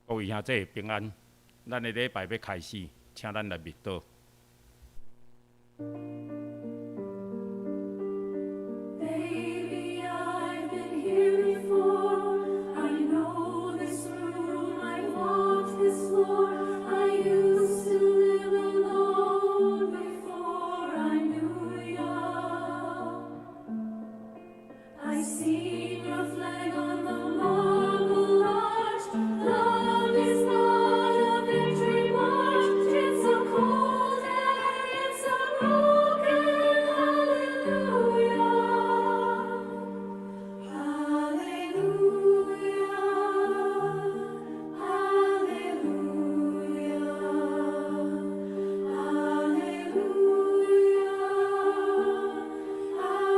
各位兄弟平安，咱的禮拜欲開始，請咱來默禱。 Baby, I've been here before. I know this room, I walked this floor. I used to live alone before I knew ya. I seen your flag on the marble arch. Love is not a victory march. It's a cold and it's a broken hallelujah. Hallelujah. Hallelujah. Hallelujah. Hallelujah.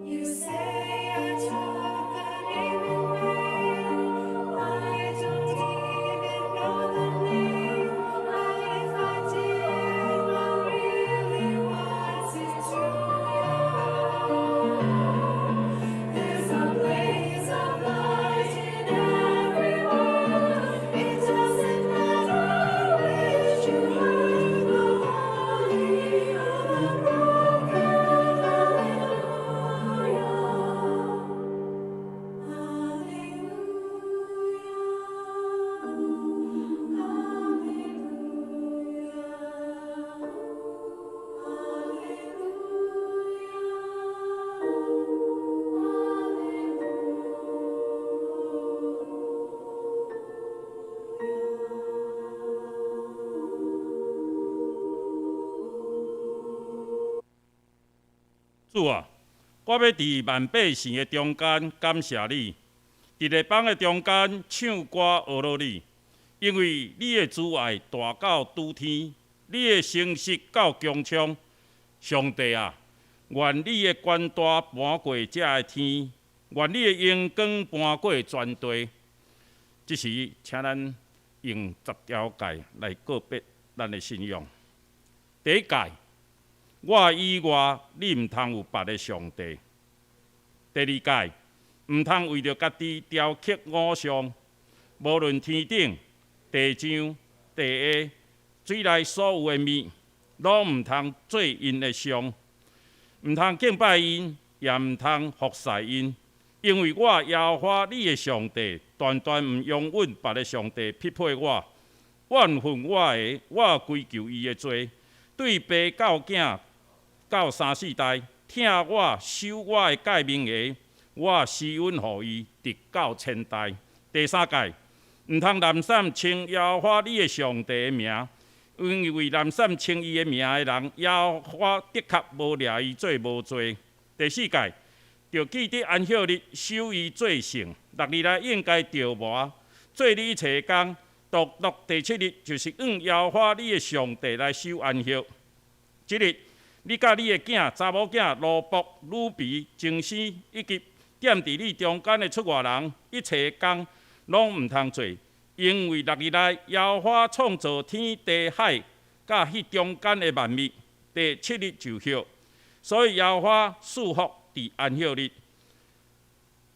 You say I took the name in vain. I don't even know the name. But if I did, well, really, what's it to you? There's a blaze of light in every word. It doesn't matter which you heard, the holy or the broken. Hallelujah. Hallelujah. Hallelujah. 主啊，我欲佇萬百姓的中間感謝你，佇列邦的中間唱歌呵咾你，因為你的慈愛大到諸天，你的誠實到穹蒼。上帝啊，願你的權大搬過這个天，願你的榮光搬過全地。這時，請咱用十條誡來告別咱的信仰。第一誡，我以外，你毋通有別的上帝。第二誡，毋通為著家己雕刻偶像，無論天頂、地上、地下、水內所有的物，攏毋通做𪜶的像，毋通敬拜𪜶，也毋通服侍𪜶，因為我耶和華你的上帝，斷斷毋容允別的上帝匹配我，怨恨我的，我歸咎伊的罪，對爸到囝到三四代，疼我守我的誡命的，我施恩予伊，直到千代。第三誡，毋通濫散稱耶和華你的上帝的名，因為濫散稱伊的名的人，耶和華的確無掠伊做無罪。第四誡，著記得安息日，守伊做聖。六日內應該著磨，做你一切的工。獨獨第七日，就是向耶和華你的上帝來守安息。這日，你佮你的囝、查某囝、奴僕、女婢、精生，以及踮佇你中間的出外人，一切工攏毋通做，因為六日內耶和華創造天地海，佮彼中間的萬物，第七日就歇，所以耶和華賜福佇安息日，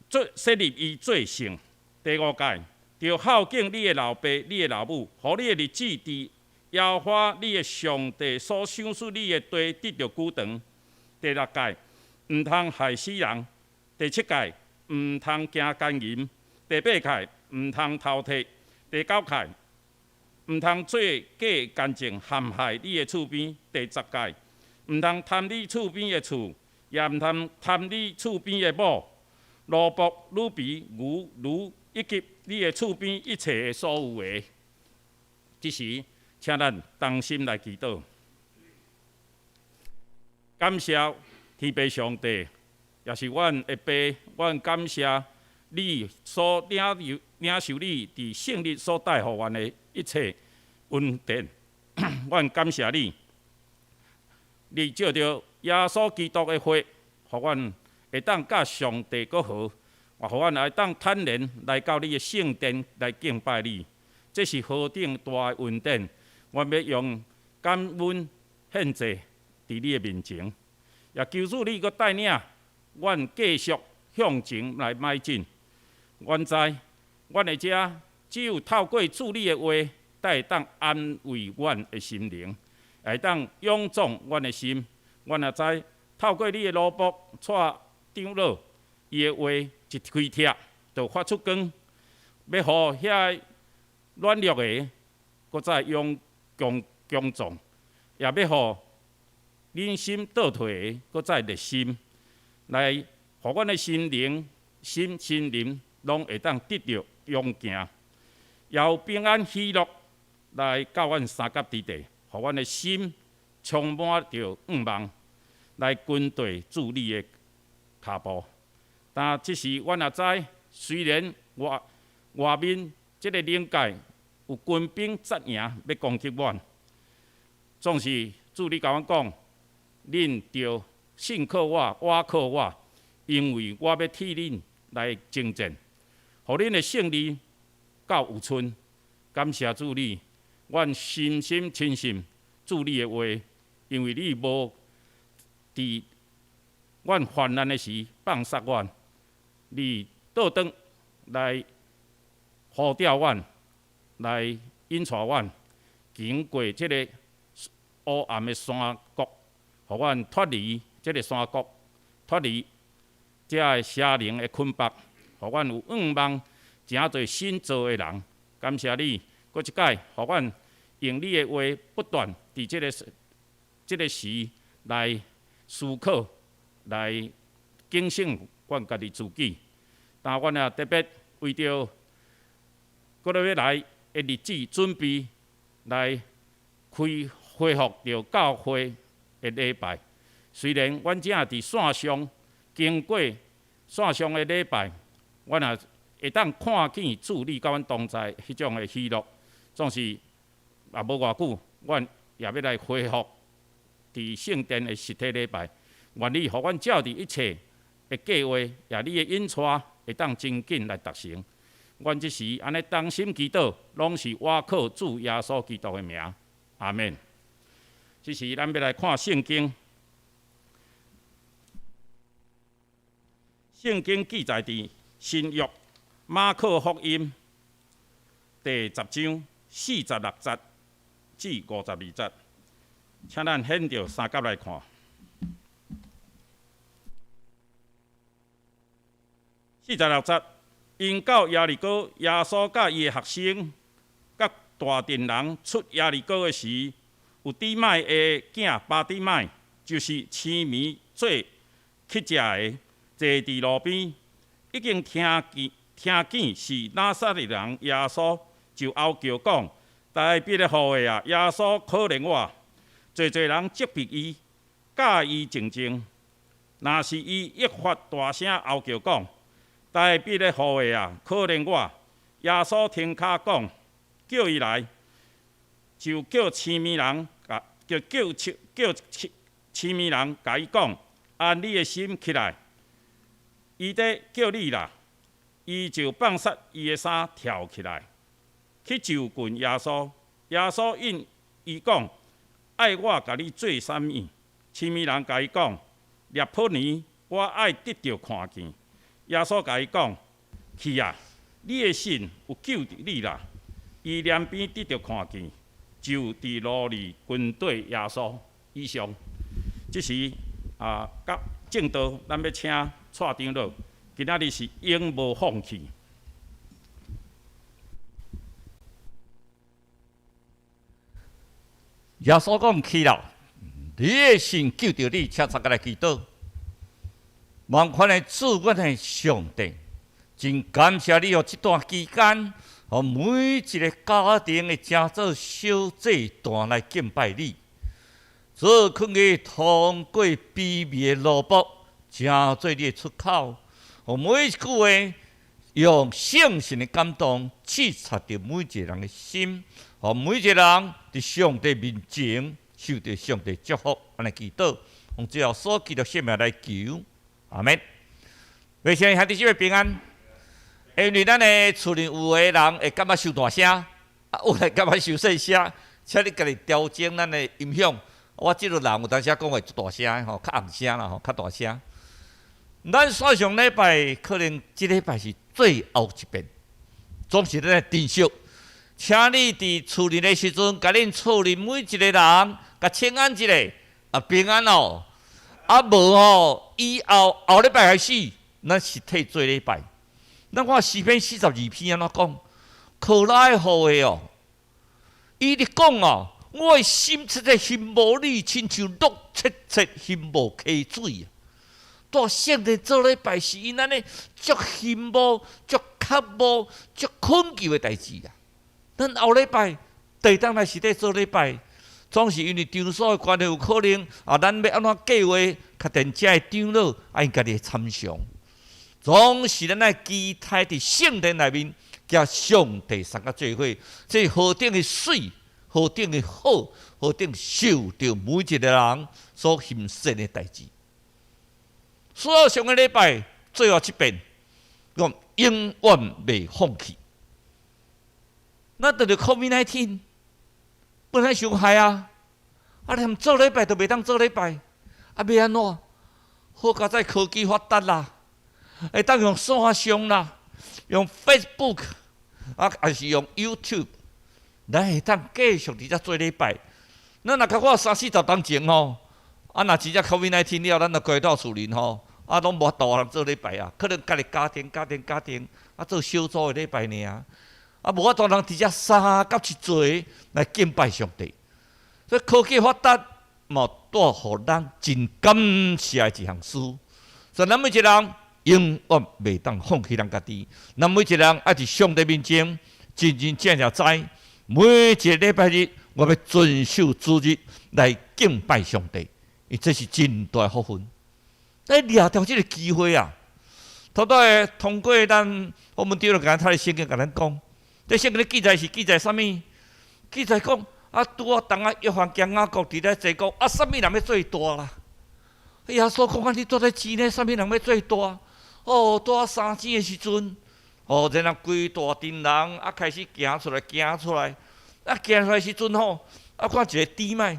做設立伊做聖。第五誡，著孝敬你的老爸、你的老母，予你的日子佇耶和華你的上帝所賞賜你的地得著久長。第六誡，毋通害死人。第七誡，毋通行姦淫。第八誡，毋通偷提。第九誡，毋通做假見證陷害你的厝邊。第十誡，毋通貪你厝邊的厝，也毋通貪你厝邊的某、奴僕、女婢、牛、驢，以及你的厝邊一切的所有的。這時，請咱同心來祈禱，感謝天父上帝，也是阮的爸，阮感謝你所領受你佇聖日所帶予阮的一切恩典，阮感謝你，你藉著耶穌基督的血，予阮會當佮上帝閣和，也予阮會當坦然來到你的聖殿來敬拜你，這是何等大的恩典！阮欲用感恩獻祭佇你的面前，也求主你閣帶領阮繼續向前來邁進。阮知，阮會遮只有透過主你的話，才會當安慰阮的心靈，會當勇壯阮的心。阮也知，透過你的奴僕蔡長老，伊的話一開帖，就發出光，欲予遐軟弱的，閣再勇強強壯，也欲予忍心倒退的，閣再熱心，來予阮的心靈、心心靈攏會當得著勇健，也有平安喜樂來到阮三甲之地，予阮的心充滿著向望，來跟綴主你的跤步。但這時阮也知，雖然外外面這個靈界有軍兵紮營欲攻擊阮，總是主你共阮講，恁著信靠我，倚靠我，因為我欲替恁來征戰，予恁的勝利到有賰。感謝主你，阮深深深信主你的話，因為你無佇阮患難的時放殺阮，你倒轉來呼召阮，來引帶阮經過這个黑暗的山谷，予阮脫離這个山谷，脫離這个邪靈的捆綁，予阮有向望，成做新造的人。感謝你，閣一擺，予阮用你的話不斷佇這个時來思考，來警醒阮家己自己。但阮也特別為著閣咧欲來的日子準備來開恢復著教會的禮拜。雖然阮只佇線上經過線上的禮拜，阮也會當看見主你佮阮同在彼種的喜樂。總是也無偌久，阮也欲來恢復佇聖殿的實體禮拜。願你予阮照佇一切的計劃，也你的引帶會當真緊來達成。阮這時按呢同心祈禱，攏是倚靠主耶穌基督的名。阿們。這時咱欲來看聖經，聖經記載佇新約馬可福音第十章46節至52節，請咱掀著三甲來看。46節，𪜶到耶利哥，耶穌佮伊的學生佮大陣人出耶利哥的時，有底買的囝巴底買，就是痴迷做乞食的，坐佇路邊，已經聽見聽見是拿撒勒人耶穌，就嗷叫講：大衛的後裔啊，耶穌可憐我！濟濟人責備伊，教伊靜靜。若是伊愈發大聲嗷叫講：大衛的後裔啊，可憐我！耶穌停跤講，叫伊來，就叫痴迷人，就叫痴叫痴痴迷人共伊講：安你的心起來，伊佇叫你啦。伊就放煞伊的衫跳起來，去就近耶穌。耶穌應伊講：愛我共你做啥物？痴迷人共伊講：辣普尼，我愛得著看見。耶穌共伊講：去啊，你的信有救著你啦。伊連邊得著看見，就佇路裡跟綴耶穌。以上，這是啊，佮證道，咱欲請蔡長老。今仔日是永無放棄。耶穌講去啦，你的信救著你，請大家來祈禱。萬款的主，阮的上帝，真感謝你予這段期間，予每一个家庭會成做小祭壇來敬拜你。做囥佇通過卑微的奴僕，成做你的出口。予每一句話，用聖神的感動，刺插著每一个人的心，予每一个人佇上帝面前受著上帝祝福，按呢祈禱，奉主耶穌基督聖名來求，阿們。願兄弟姊妹平安。因為咱的厝裡有的人會感覺傷大聲，啊，有的感覺傷細聲，請你家己調整咱的音響。我這個人有當時講話足大聲吼，較紅聲啦吼，較大聲。咱線上禮拜可能這禮拜是最後一遍，總是咱來珍惜。請你佇厝裡的時陣，共恁厝裡每一個人，共請安一下，啊平安哦。啊無吼，以後後禮拜開始，咱實體做禮拜。咱看詩篇42篇按怎講？可拉的後裔哦，伊咧講哦，我的心切切欣慕你，親像鹿切切欣慕溪水啊！蹛聖殿做禮拜是𪜶按呢足欣慕、足渴慕、足懇求的代誌啊！咱後禮拜會當來實體做禮拜，總是因為場所的關係，有可能啊，咱欲按怎計劃，較定遮的長老啊，𪜶家己會參詳。總是咱愛期待佇聖殿內面，佮上帝相佮做伙，這是何等的媠，何等的好，何等受著每一個人所欣羨的代誌。所以上個禮拜最後一遍，講永遠袂放棄。咱得著 COVID-19，本來傷害啊！啊，連做禮拜都袂當做禮拜，啊，欲按怎？好佳哉科技發達啦，會當用線上啦，用 Facebook 啊，抑是用 YouTube，咱會當繼續佇遮做禮拜。咱若較看三四十冬前吼，啊，若真正 COVID-19 了，咱就規蹛厝裡吼，啊，攏無法度通做禮拜啊，可能家己家庭、家庭、家庭啊，做小組的禮拜爾。啊，無法度通佇遮三佮一濟來敬拜上帝。所以科技發達，嘛帶予咱真感謝的一項事。所以咱每一個人永遠袂當放棄咱家己。咱每一個人愛佇上帝面前真真正正知，每一個禮拜日我欲遵守主日來敬拜上帝，伊這是真大福分。咱掠著這個機會啊！頭拄仔通過咱我們長老共咱讀的聖經，共咱講，這聖經的記載是記載啥物？記載講啊，拄仔當啊，約翰兼雅各佇咧坐講啊，啥物人欲做大啦？耶穌講啊，你蹛咧錢咧，啥物人欲做大？哦，拄仔三更的時陣，哦，然後規大陣人啊開始行出來，行出來，啊行出來時陣吼，啊看一個底麥，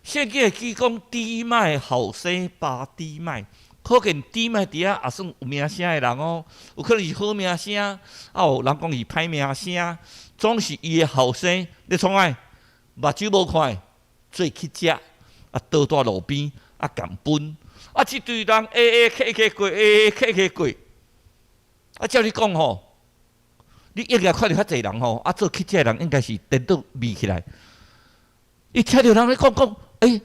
聖經會記講底麥後生巴底麥，可見底麥佇遐也算有名聲的人哦，有可能是好名聲，啊有人講是歹名聲，總是伊的後生咧創啥？目睭無看，做乞食，啊倒蹛路邊，啊共分，啊這堆人挨挨客客過，挨挨客客過，啊照你講吼，你應該看著較濟人吼，啊做乞食的人應該是顛倒味起來。伊聽著人咧講講，欸，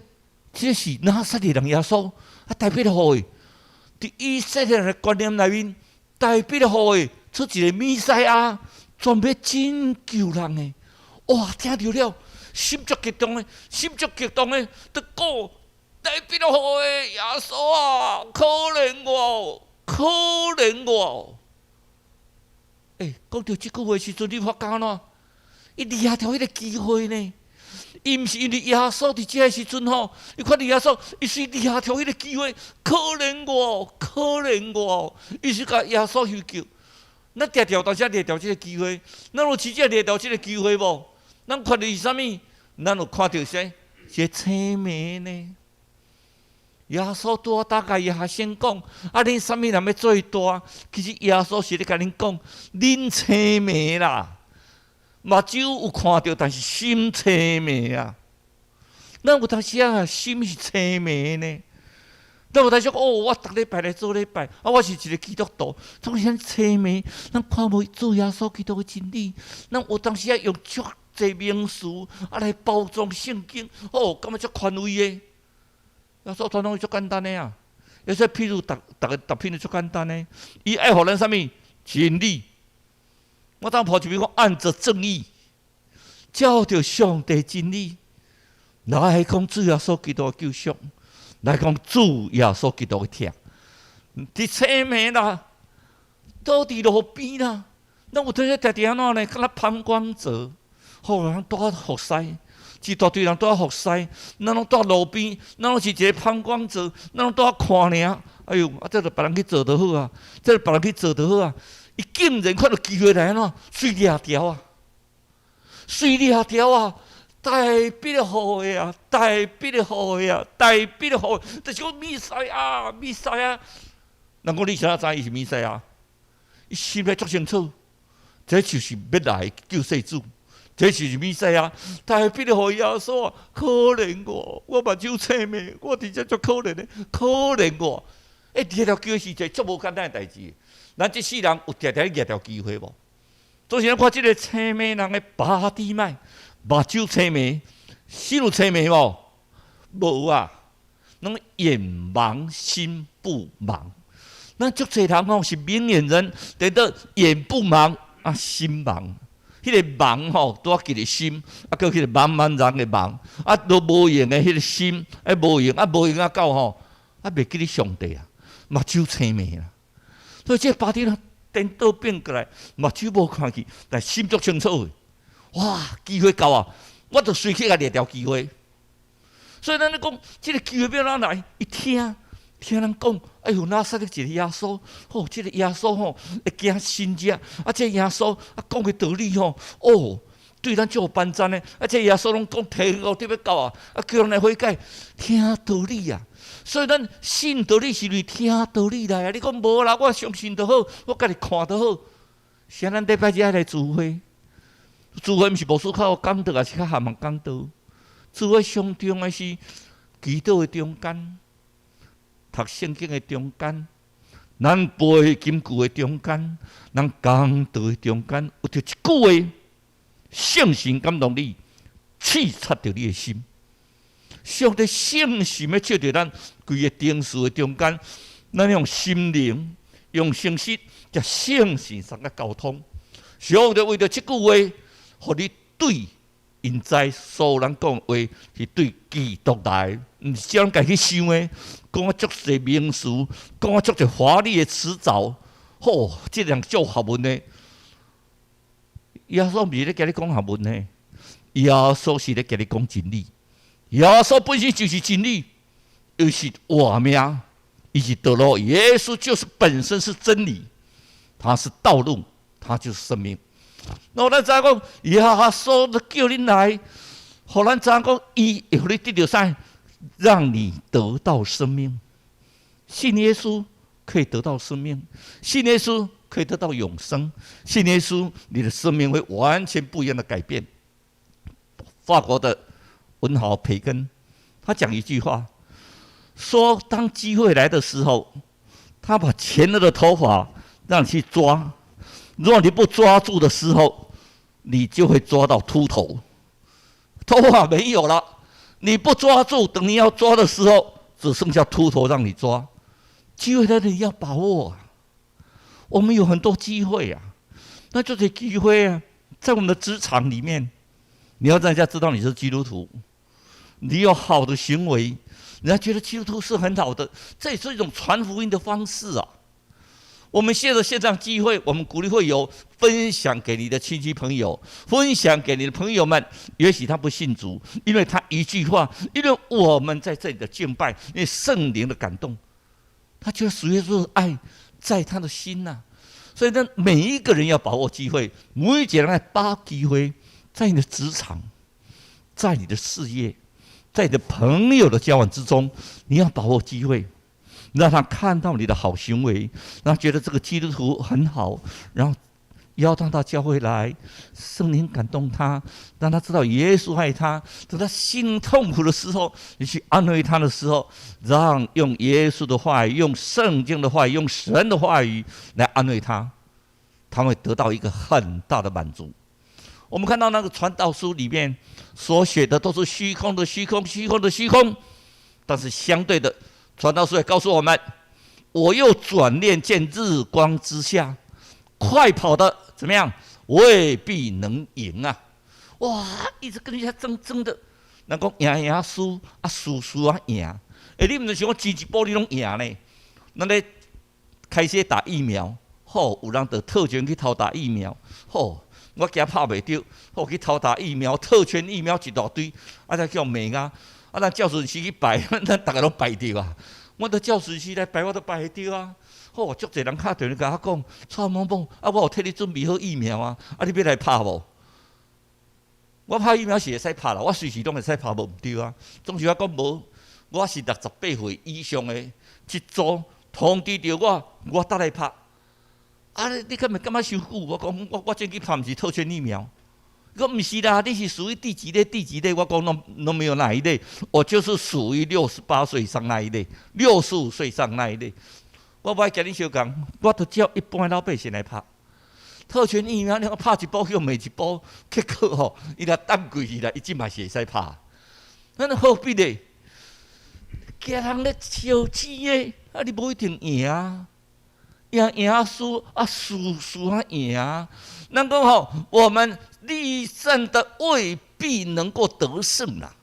這是拿撒勒人耶穌，啊代表予伊，佇以色列人的觀念內面，代表予伊出一個彌賽亞，專欲拯救人的。哇，聽著了，心足激動的，心足激動的，就講代表予伊耶穌啊，可憐我，可憐我。欸，講著這句話時陣，你發覺按怎？伊掠著彼個機會呢？伊毋是因為耶穌佇這个時陣吼，伊看著耶穌，伊是掠著彼個機會，可憐我，可憐我，伊是共耶穌呼求。咱定定有當時掠著這個機會，咱有真正掠著這個機會無？咱看著是啥物？咱有看著啥？是青盲呢？耶穌拄仔共伊學生講，啊，恁啥物人欲做大？其實耶穌是咧共恁講，恁青盲啦，目睭有看著，但是心青盲啊。咱有當時啊，心是青盲呢。咱有當時講，哦，我逐禮拜來做禮拜，啊，我是一個基督徒，總是咱青盲，咱看無主耶穌基督的真理。咱有當時啊，用足濟名詞啊來包裝聖經，哦，感覺足權威的。耶穌傳統足簡單的啊，而且譬如逐逐個逐篇都足簡單的，伊愛予咱啥物真理。我當抱一篇講，按著正義，照著上帝真理來講主耶穌基督的救贖，來講主耶穌基督的疼。佇青盲啦，倒佇路邊啦，咱有當時定定按怎呢？敢若旁觀者，予人蹛服侍，一大堆人蹛服侍，咱攏蹛路邊，咱攏是一個旁觀者，咱攏蹛看爾。哎喲，啊，這就別人去做就好啊，這就別人去做就好啊。伊竟然看著機會來按怎，隨掠著啊，隨掠著啊！特別好的啊，特別好的啊，特別好，就是講彌賽亞，彌賽亞。人講你是怎知伊是彌賽亞？伊心內足清楚，這就是欲來救世主，這就是彌賽亞。特別予耶穌啊，可憐我，我目睭青盲，我佇遮足可憐的，可憐我。欸，掠著機會是一個足無簡單的代誌。咱這世人有定定掠著機會無？就是咱看這個青盲人的巴底買，目睭青盲，心有青盲無？無啊，攏眼盲心不盲。咱足濟人吼是明眼人，但都眼不盲啊，心盲。彼個盲吼，拄仔結個心，啊，閣彼個茫茫然的茫，啊，都無閒的彼個心，啊，無閒，啊，無閒啊，到吼，啊，袂記得上帝啊，目睭青盲啦。所以這個巴底買顛倒變過來，目睭無看見，但心足清楚的。哇，機會到啊，我就隨去共掠著機會。所以咱咧講，這個機會欲按怎來？伊聽。聽人講，哎喲，拿撒勒一個耶穌，吼，這個耶穌吼會行神蹟，啊，這個耶穌啊講的道理吼，哦，對咱足有幫助呢。啊，這個耶穌攏講天國欲到啊，啊，叫人來悔改，聽道理啊。所以咱信道理是因為聽道理來啊。你講無啦，我相信就好，我家己看就好。啥咱禮拜日愛來聚會？聚會毋是牧師較有講道，抑是較含人講道？聚會上重要的是祈禱的中間。讀聖經的中間，咱背金句的中間，咱講道的中間，有著一句話，聖神感動你，刺插著你的心。上帝聖神欲照著咱規个程序的中間，咱用心靈、用誠實，佮聖神相佮溝通。上帝為著這句話，予你對𪜶知所有人講話是對基督來，毋是叫咱家己去想的。講啊足濟名詞，講啊足濟華麗的辭藻，吼，這人足學問的。耶穌毋是咧共你講學問的，耶穌是咧共你講真理。耶穌本身就是真理，伊是活命，伊是道路。耶穌就是本身是真理，他是道路，他就是生命。那咱知影講，耶穌叫恁來，予咱知影講，伊會予你得著啥？讓你得到生命。信耶穌可以得到生命，信耶穌可以得到永生，信耶穌，你的生命會完全不一樣的改變。法國的文豪培根，他講一句話，說當機會來的時候，他把前額的頭髮讓你去抓，如果你不抓住的時候，你就會抓到禿頭，頭髮沒有了，你不抓住，等你要抓的時候，只剩下禿頭讓你抓。機會來了，你要把握啊！我們有很多機會啊，那這些機會啊，在我們的職場裡面，你要讓人家知道你是基督徒，你有好的行為，人家覺得基督徒是很好的，這也是一種傳福音的方式啊。我們借著線上機會，我們鼓勵會友分享給你的親戚朋友，分享給你的朋友們。也許他不信主，因為他一句話，因為我們在這裡的敬拜，因為聖靈的感動，他覺得主耶穌的愛在他的心吶。所以呢，每一個人要把握機會，每一個人來把握機會，在你的職場，在你的事業，在你的朋友的交往之中，你要把握機會。讓他看到你的好行為，讓他覺得這個基督徒很好，然後邀他到教會來，聖靈感動他，讓他知道耶穌愛他。等他心痛苦的時候，你去安慰他的時候，讓用耶穌的話語、用聖經的話語、用神的話語來安慰他，他會得到一個很大的滿足。我們看到那個傳道書裡面所寫的都是虛空的虛空、虛空的虛空，但是相對的，傳道書也告訴我們：我又轉念見日光之下，快跑的怎麼樣？未必能贏啊！哇，一直跟人家爭爭的，人講贏贏輸啊，輸輸啊贏。欸，你毋是想講前一步你攏贏呢？咱咧開始打疫苗，吼，有人就特權去偷打疫苗，吼，我驚拍袂著，吼去偷打疫苗，特權疫苗一大堆，啊，才叫罵啊！啊，咱照順序去排，咱逐个攏排著啊！我著照順序來排，我都排會著啊！吼，足濟人敲電話共我講，蔡某某，啊，我有替你準備好疫苗啊，啊，你欲來拍無？我拍疫苗是會使拍啦，我隨時攏會使拍，無毋對啊。總是我講無，我是68歲以上的這組通知著我，我才來拍。啊！你敢會感覺傷久？我講我進去拍毋是特權疫苗。伊講毋是啦，你是屬於第幾類？第幾類？我講攏攏沒有哪一類，我就是屬於68歲以上那一類，65歲以上那一類。我無愛共你相共，我就照一般老百姓來拍。特權疫苗，你講拍一包予罵一包，結果吼，伊若等過去啦，伊這嘛是會使拍。咱何必呢？驚人咧相錢的，啊，你無一定贏啊，贏贏啊輸啊輸輸啊贏啊。咱講吼，我們力戰的未必能夠得勝啦。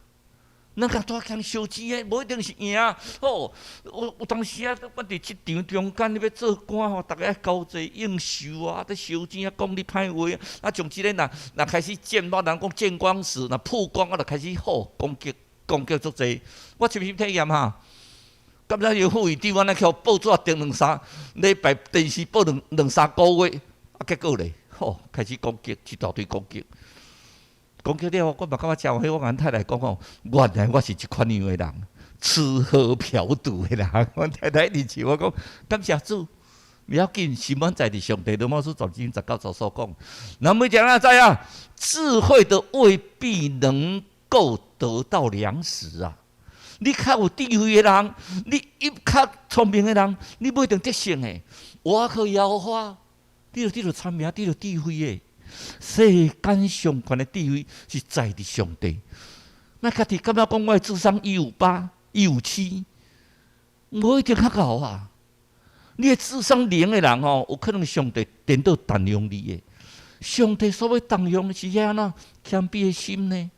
咱共大強相錢的，無一定是贏。吼，有當時啊，我佇職場中間，你欲做官吼，逐家愛交際應酬啊，咧相錢啊，講你歹話啊。像這个若若開始見我人講見光死，若曝光啊，就開始好攻擊，攻擊足濟。我親身體驗哈，敢知伊副院長按呢去報紙登兩三禮拜，電視報兩兩三個月，啊，結果咧，吼，開始攻擊，一大堆攻擊。攻擊了，我嘛感覺誠歡喜。我共阮太太講吼，原來我是這款樣的人，吃喝嫖賭的人。阮太太一直笑我講，感謝主，不要緊，心滿在佇上帝羅馬書10章19節所講。那每一個人知影，智慧的未必能夠得到糧食啊！你較有智慧的人，你一較聰明的人，你無一定得勝的。我靠耶和華，你著聰明，你著智慧的。世間上懸的智慧是在佇上帝。莫家己感覺講我的智商158、157，無一定較𠢕啊！你的智商零的人吼，有可能上帝顛倒動用你的。上帝所謂動用是按怎謙卑的心呢？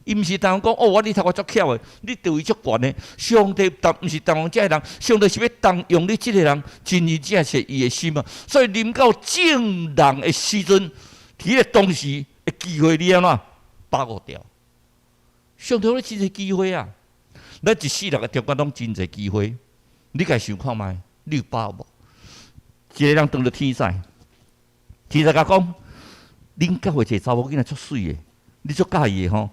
伊毋是動用講哦，我你頭殼足巧的，你地位足懸的。上帝但毋是動用這个人，上帝是欲動用你這个人，真真正是伊的心啊。所以臨到眾人的時陣，佇彼个當時的機會，你按怎把握著？上帝予你真濟機會啊！咱一世人的中間攏真濟機會，你家想看覓？你有把握無？一個人當著天使，天使共講：恁教會一個查某囡仔足媠的，你足佮意的吼？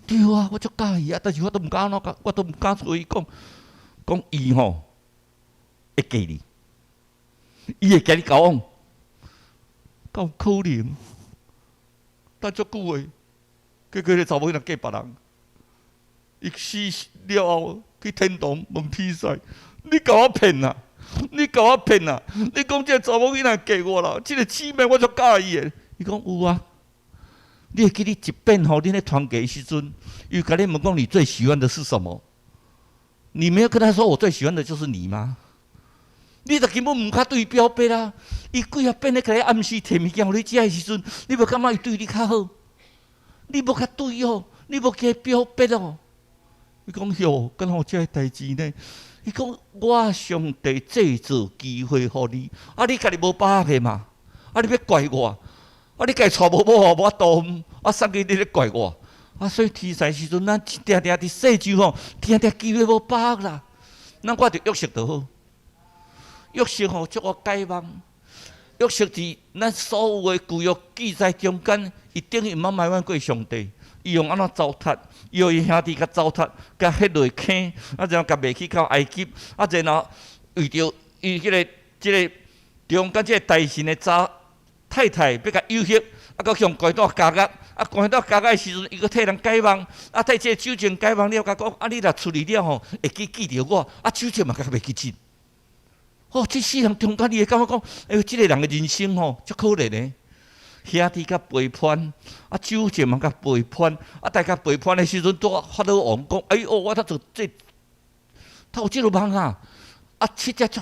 對啊，我足佮意啊，但是我都毋敢按怎，我都毋敢對伊講，講伊吼會嫁你，伊會共你交往，敢有可能？等足久的，結果彼查某囡仔嫁別人，伊死了後去天堂問天使：你共我騙啊！你共我騙啊！你講這個查某囡仔嫁我啦，這個姊妹我足佮意的。伊講有啊，你會記得一遍吼，恁咧團契時陣，伊共你問講你最喜歡的是什麼？你沒有跟他說我最喜歡的就是你嗎？你就根本毋較對伊表白啦。伊幾仔遍咧共你暗示提物件予你食的時陣，你無感覺伊對你較好？你無較對哦，你無共伊表白哦。伊講喲，敢若有這个代誌呢？伊講我上帝製造機會予你，啊，你家己無把握嘛？啊，你欲怪我？啊，你家己娶無某無法度，啊，送去你咧怪我？啊，所以天使時陣，咱定定佇世上吼，定定機會無把握啦。咱看著約瑟就好，約瑟吼足會解夢，約瑟佇咱所有的舊約記載中間，伊等於毋捌埋怨過上帝。伊用按怎糟蹋，伊予伊兄弟共糟蹋，共彼落坑，啊，然後共賣去到埃及，啊，然後為著伊彼个這个中間這個大臣的查太太欲共誘惑，啊，閣向關到監獄，啊，關到監獄的時陣，伊閣替人解夢，啊，替這個酒政解夢了，共講，啊，你若出去了吼，會記記著我，啊，酒政嘛共袂記得。哦，這世人中間你會感覺講，哎喲，這個人的人生吼，足可憐的。兄弟共背叛，啊，酒政嘛共背叛，啊，大家背叛的時陣，拄法老王講，哎喲，我頭做這，頭有這个夢啊，啊，七隻足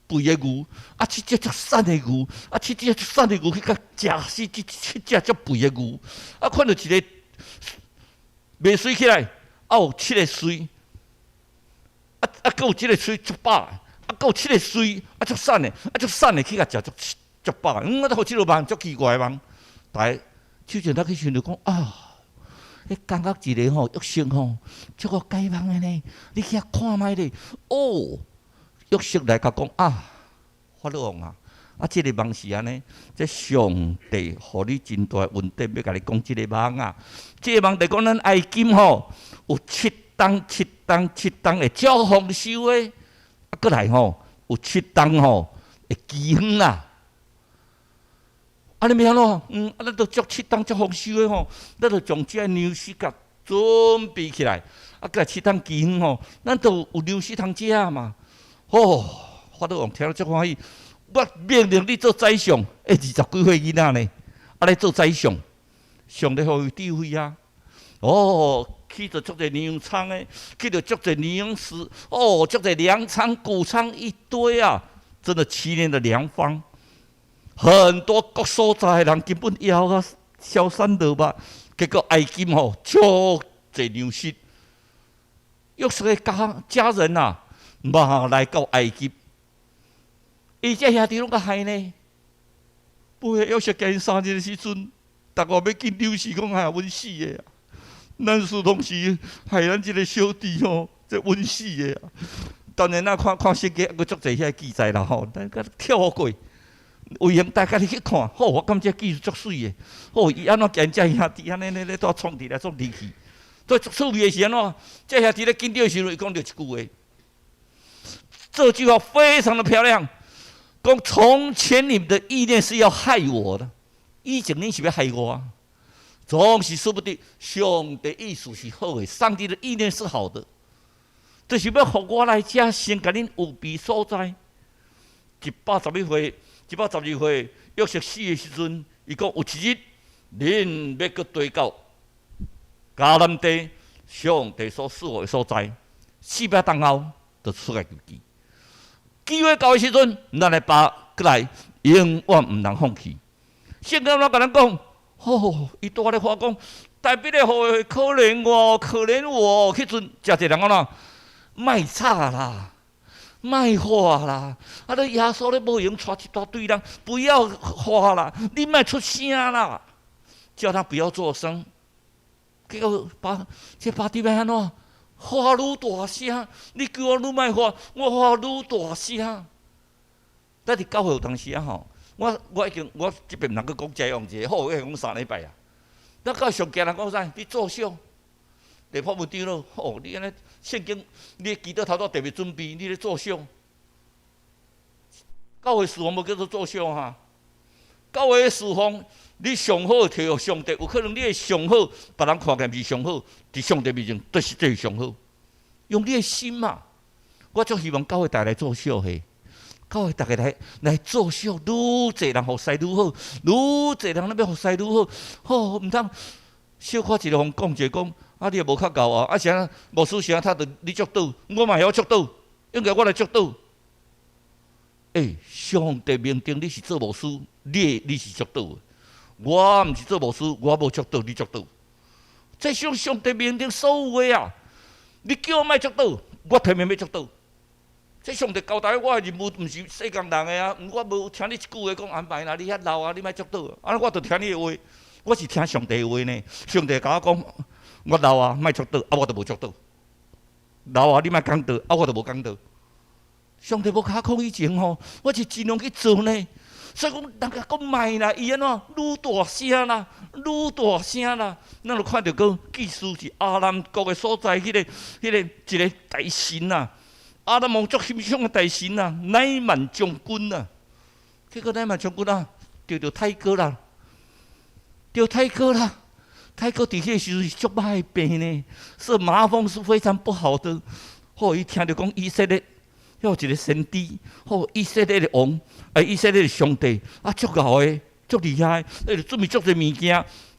肥的牛，啊，七隻足瘦的牛，啊，七隻足瘦的牛去共食死這七隻足肥的牛，啊，看著一个袂媠起來，啊，有七个穗，啊啊，閣有一个穗足飽，啊，閣有七个穗，啊，足瘦的，啊，足瘦的去共食足足飽，嗯，我都予這个夢足奇怪的夢，大家手前頭去想著講啊，彼感覺一个吼約瑟吼，足會解夢的呢，你去遐看覓咧，哦，約瑟來共講啊，法老王啊，啊，這个夢是按呢，這上帝予你真大恩典，欲共你講這个夢啊。這个夢就講咱埃及吼，有七冬、七冬、七冬會足豐收的，啊，閣來吼有七冬吼會饑荒啦。啊，你欲按怎？啊，咱著足七冬足豐收的吼，咱著將這糧食共準備起來。啊，閣來七冬饑荒吼，咱著有糧食通食嘛。吼，法老王聽了足歡喜。我命令你做宰相，欸，20幾歲囡仔呢，啊咧做宰相，上帝予伊智慧啊！哦，起著足濟糧倉的，起著足濟糧食，哦，足濟糧倉、穀倉一堆啊！真的7年的糧荒，很多各所在的人根本枵啊消散落吧。結果埃及吼足濟糧食，約瑟的家人啊，嘛來到埃及。伊這兄弟攏共害呢，不過約瑟見三日的時陣，逐個欲緊張死，講哎呀，阮死的啊！咱是攏是害咱這个小弟吼，這阮死的啊！當然咱看看聖經，閣足濟遐記載啦吼，咱閣跳過，有閒大家你去看，好，我感覺記足媠的。好，伊按怎見這兄弟按呢咧咧蹛創佇來創佇去，所以足趣味的是按怎？這兄弟咧緊張的時陣，伊講著一句話，這句話非常的漂亮。講從前你們的意念是要害我的，以前恁是欲害我，總是說不定上帝意思是好的，上帝的意念是好的，就是欲予我來遮先共恁預備所在。111歲，112歲，約瑟死的時陣，伊講有一日，恁欲閣綴到迦南地，上帝所賜予的所在，400冬後，就出埃及記。機會到的時陣，咱的爸閣來，永遠毋通放棄。聖經怎共咱講？吼，伊拄仔咧發講，大衛的後裔可憐我，可憐我。彼陣誠濟人講怎？莫吵啦，莫喊啦！啊，你耶穌咧無閒帶一大堆人，不要喊啦，你莫出聲啦，叫他不要作聲。結果巴這巴底買按怎？喊愈大聲，你叫我愈莫喊，我喊愈大聲。咱佇教會有當時啊吼，我已經我這邊毋通閣講這樣子，好，我講3禮拜啊。咱教上驚人講啥？你作秀，地破無長老，吼，你按呢聖經，你祈禱頭拄特別準備，你咧作秀。教會侍奉無叫做作秀哈。教會侍奉，你上好摕予上帝，有可能你的上好，別人看見毋是上好，佇上帝面前，就是這是上好。用你的心嘛，我足希望教會大家來作秀嘿，教會大家來作秀，愈濟人服侍愈好，愈濟人咧欲服侍愈好。吼，毋通小可一个予講者講，啊，你也無較𠢕啊，啊啥牧師啥他著你祝禱，我嘛會曉祝禱，應該我來祝禱。欸，上帝命定你是做牧師，你是祝禱的。我毋是做牧師，我無祝禱，你祝禱。這是上帝命定所有的啊！你叫我莫祝禱，我偏偏欲祝禱。這上帝交代我的任務，毋是世間人的啊！我無聽你一句話講安排啦，你遐老啊，你莫祝禱。啊，我著聽你的話，我是聽上帝的話呢。上帝共我講，我老啊，莫祝禱，啊，我著無祝禱。老啊，你莫講道，啊，我著無講道。上帝無共我講以前吼，我是盡量去做呢。所以講，人家講莫啦，伊按怎愈大聲啦，愈大聲啦，咱就看著講，祭司是亞蘭國的所在，彼個一個大臣啊，亞蘭王足欣賞的大臣啊，乃縵將軍啊，結果乃縵將軍啊，得著泰哥啦，得泰哥啦，泰哥佇彼個時陣是足歹的病呢，是麻風是非常不好的。好，伊聽著講以色列。遐有一個先知，好，以色列的王，啊，以色列的上帝，啊，足𠢕的，足厲害，伊就準備足濟物件，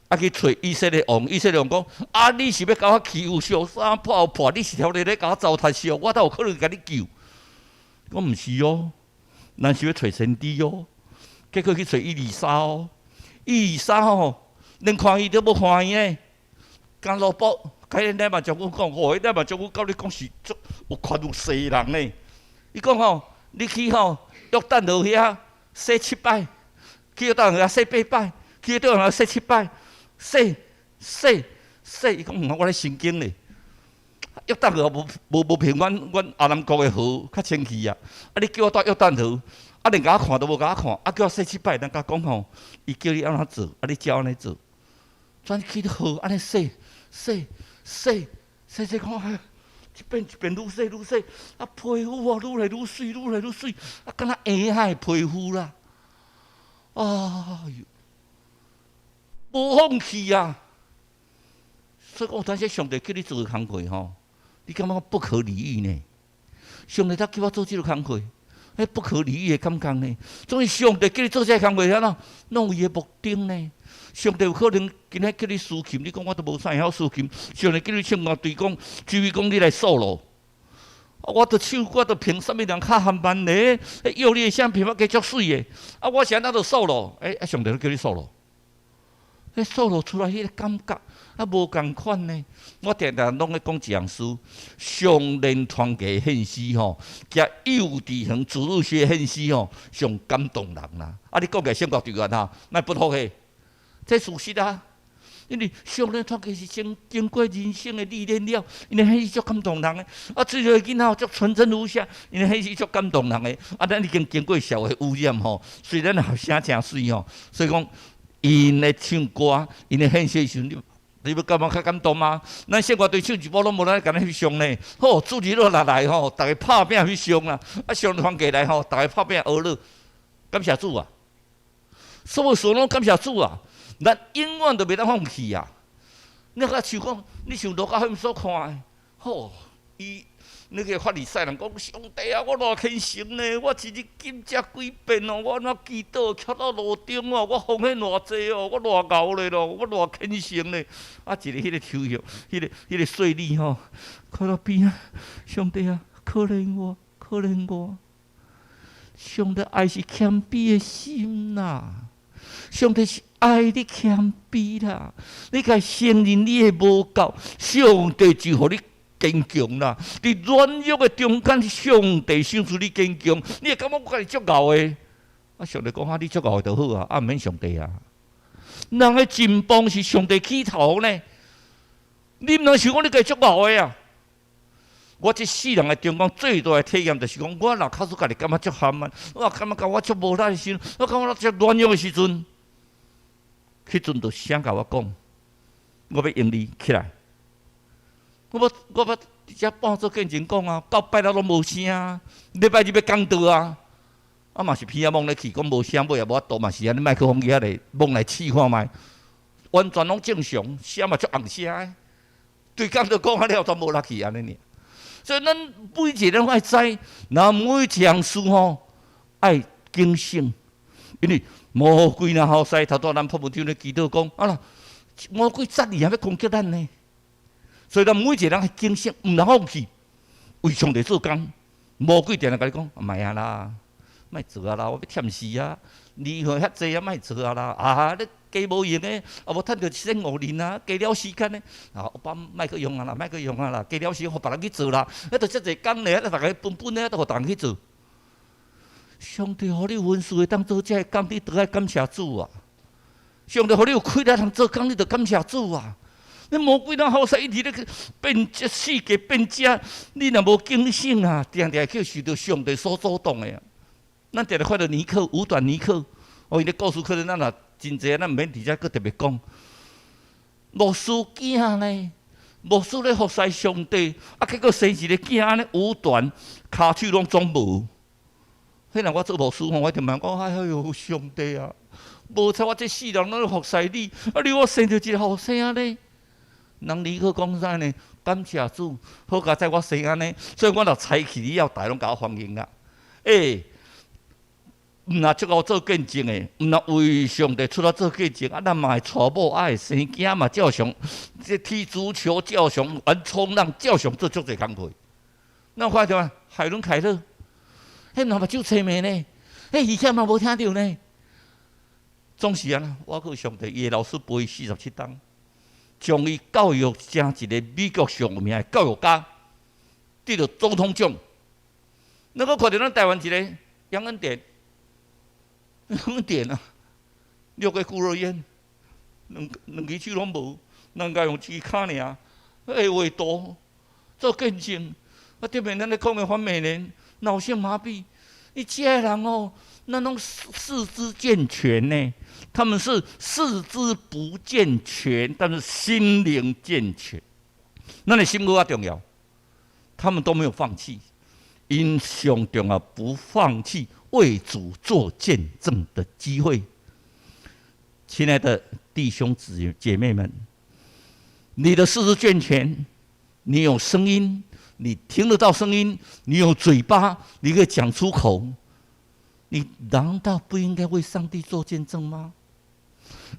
啊，去揣以色列王。以色列王講：啊，你是欲共我欺負燒衫破破，你是佇咧共我糟蹋燒，我倒有可能共你救？講毋是哦，咱是欲揣先知哦。結果去揣以利沙哦，以利沙吼，連看伊都無看伊呢，降落卜，共乃縵將軍講，吼，乃縵將軍佮你講是足有權有勢的人呢。伊講吼，你去吼約旦河遐洗七擺，去約旦河遐洗八擺，去約旦河洗七擺，洗洗洗。伊講毋我咧神經咧。約旦河無平阮亞蘭國的河較清氣啊！啊，你叫我蹛約旦河，啊，連共我看都無共我看，啊，叫我洗七擺，人共講吼，伊叫你按怎做，啊，你照按呢做。轉去河按呢洗洗洗洗洗看，一遍一遍愈洗愈洗，啊，皮膚啊愈來愈媠，愈來愈媠，啊，敢若嬰仔的皮膚啦。哎喲，無放棄啊！所以講，有當時上帝叫你做的工課吼，你感覺不可理喻呢？上帝才叫我做這個工課，彼不可理喻的感覺呢？總是上帝叫你做這個工課，按怎？攏有伊的目的呢？上帝有可能今仔叫你司琴，你講我都無啥會曉司琴。上帝叫你唱歌，對講，指揮講你來 solo，啊，我著唱歌，著憑啥物人較含慢咧？約你的聲評啊，加足媠的，啊，我是按怎著 solo？欸，啊，上帝都叫你 solo，彼 solo 出來彼个感覺啊，無仝款呢。我定定攏咧講一項事，上連傳奇獻詩吼，佮幼稚園主日學獻詩吼，上感動人啦。啊，你講起來聖樂隊員吼，莫不服氣，這事實啊。因為少年傳奇是先經過人生的歷練了，𪜶的獻詩足感動人的。啊，這個囡仔足純真無瑕，𪜶的獻詩足感動人的。啊，咱已經經過社會污染吼，雖然學聲誠媠吼，所以講𪜶咧唱歌，𪜶咧獻詩的時陣，你欲感覺較感動嗎？咱聖樂隊唱一部攏無咱共你翕相呢。好，主日落來吼，逐家拍拚翕相啦。啊，上團過來吼，逐家拍拚學樂，感謝主啊！所有事攏感謝主啊！咱永遠都袂當放棄啊！你較像講，你像路加福音所看的，吼，伊那個法利賽人講：上帝啊，我偌虔誠呢，我一日禁食幾遍哦，我按怎祈禱，徛到路頂哦，我奉獻偌濟哦，我偌𠢕咧咯，我偌虔誠咧。啊，一個彼個抽象，彼個稅吏吼，看到邊仔，上帝啊，可憐我，可憐我。上帝愛是謙卑的心啦，上帝是愛你謙卑啦，你共承認你的無夠，上帝就予你堅強啦。佇軟弱的中間，上帝賞賜你堅強，你會感覺我家己足𠢕的。啊，上帝講啊，你足𠢕的就好啊，啊，毋免上帝啊。人的進步是上帝起頭呢，你毋通想講你家己足𠢕的啊。我這世人的中間最大的體驗就是講，我若假使家己感覺足含慢，我感覺我足無力的時陣，我感覺我足軟弱的時陣，彼陣就聲共我講，我欲用你起來。我欲佇遮半做見證講啊，到拜六攏無聲啊，禮拜日欲講道啊，啊嘛是鼻仔摸咧去，講無聲，尾也無法度嘛是按呢麥克風機遐咧摸來試看覓，完全攏正常，聲嘛足紅聲的，對講都講啊了，全無力氣按呢爾。所以咱每一個人愛知，若每一項事吼愛警醒，因為魔鬼若好勢，頭拄仔咱破牧長咧祈禱講，啊啦，魔鬼早已欲攻擊咱呢。所以咱每一個人愛警醒，毋通放棄，為上帝做工。魔鬼定定共你講，莫啊啦，莫做啊啦，我欲忝死啊！年歲遐濟啊，莫做啊啦！啊，你加無用的，啊無趁著一仙五銀啊，加了時間呢。啊，我把莫閣用啊啦，莫閣用啊啦，加了時間予別人去做啦。彼著遮濟工咧，逐家分分咧，都予別人去做。上帝予你有恩賜會當做這个工，你著愛感謝主啊！上帝予你有氣力通做工，你著感謝主啊！你魔鬼若好勢一直咧去變這世界變這，你若無警醒啊，定定去受著上帝所阻擋的啊！咱定定看著尼克五短尼克，哦，伊咧故事可能咱若真濟，咱毋免佇遮閣特別講。牧師囝呢？牧師咧服侍上帝，啊，結果生一个囝按呢五短，跤手攏總無。彼若我做牧師吼，我就問講：哎喲，上帝啊！無彩我這世人攏咧服侍你，啊，你予我生著一个後生按呢？人尼克講啥呢？感謝主，好佳哉我生按呢，所以我若差去以後，逐家攏共我歡迎啊！欸，毋若足𠢕做見證的，毋若為上帝出來做見證，啊，咱嘛會娶某，啊會生囝嘛，照常，這踢足球照常，玩衝浪照常做足濟工課。咱有看著無？海倫凱勒，彼嘛目睭青盲呢，彼戲曲嘛無聽著呢。總是按呢，我閣上帝，伊的老師陪伊47冬，將伊教育成一個美國上有名的教育家，得著總統獎。咱閣看著咱台灣一個楊恩典，楊恩典啊，六個孤兒院，兩兩支手攏無，人家用一支跤爾，會畫圖做見證。啊，頂面咱咧講的范美蓮，腦性麻痹，你這个人哦，那攏四肢健全呢？他們是四肢不健全，但是心靈健全。咱的心閣較重要，他們都沒有放棄，𪜶上重要不放棄為主做見證的機會。親愛的弟兄姊姐妹們，你的四肢健全，你有聲音，你聽得到聲音，你有嘴巴，你可以講出口，你難道不應該為上帝做見證嗎？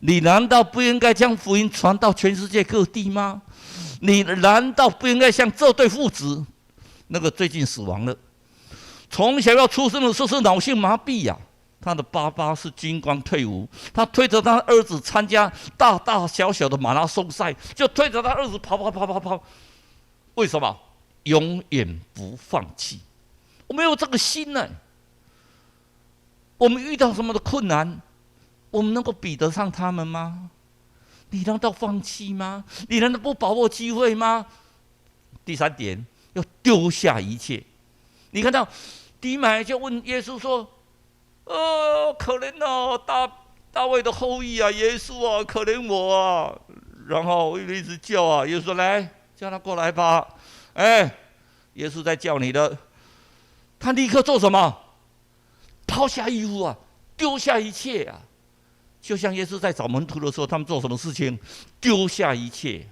你難道不應該將福音傳到全世界各地嗎？你難道不應該像這對父子，那個最近死亡了，從小要出生的時候是腦性麻痹呀，他的爸爸是軍官退伍，他推着他兒子參加大大小小的馬拉松賽，就推着他兒子跑跑跑跑跑。為什麼？永遠不放棄。我沒有這個心呢。我們遇到什麼的困難，我們能夠比得上他們嗎？你難道放棄嗎？你難道不把握機會嗎？第三點，要丟下一切。你看到底買就問耶穌說：“哦，可憐哦，大衛的後裔啊，耶穌啊，可憐我啊！”然後一直叫啊，耶穌說：“來，叫他過來吧。”哎，耶穌在叫你的，他立刻做什麼？拋下衣服啊，丟下一切啊！就像耶穌在找門徒的時候，他們做什麼事情？丟下一切。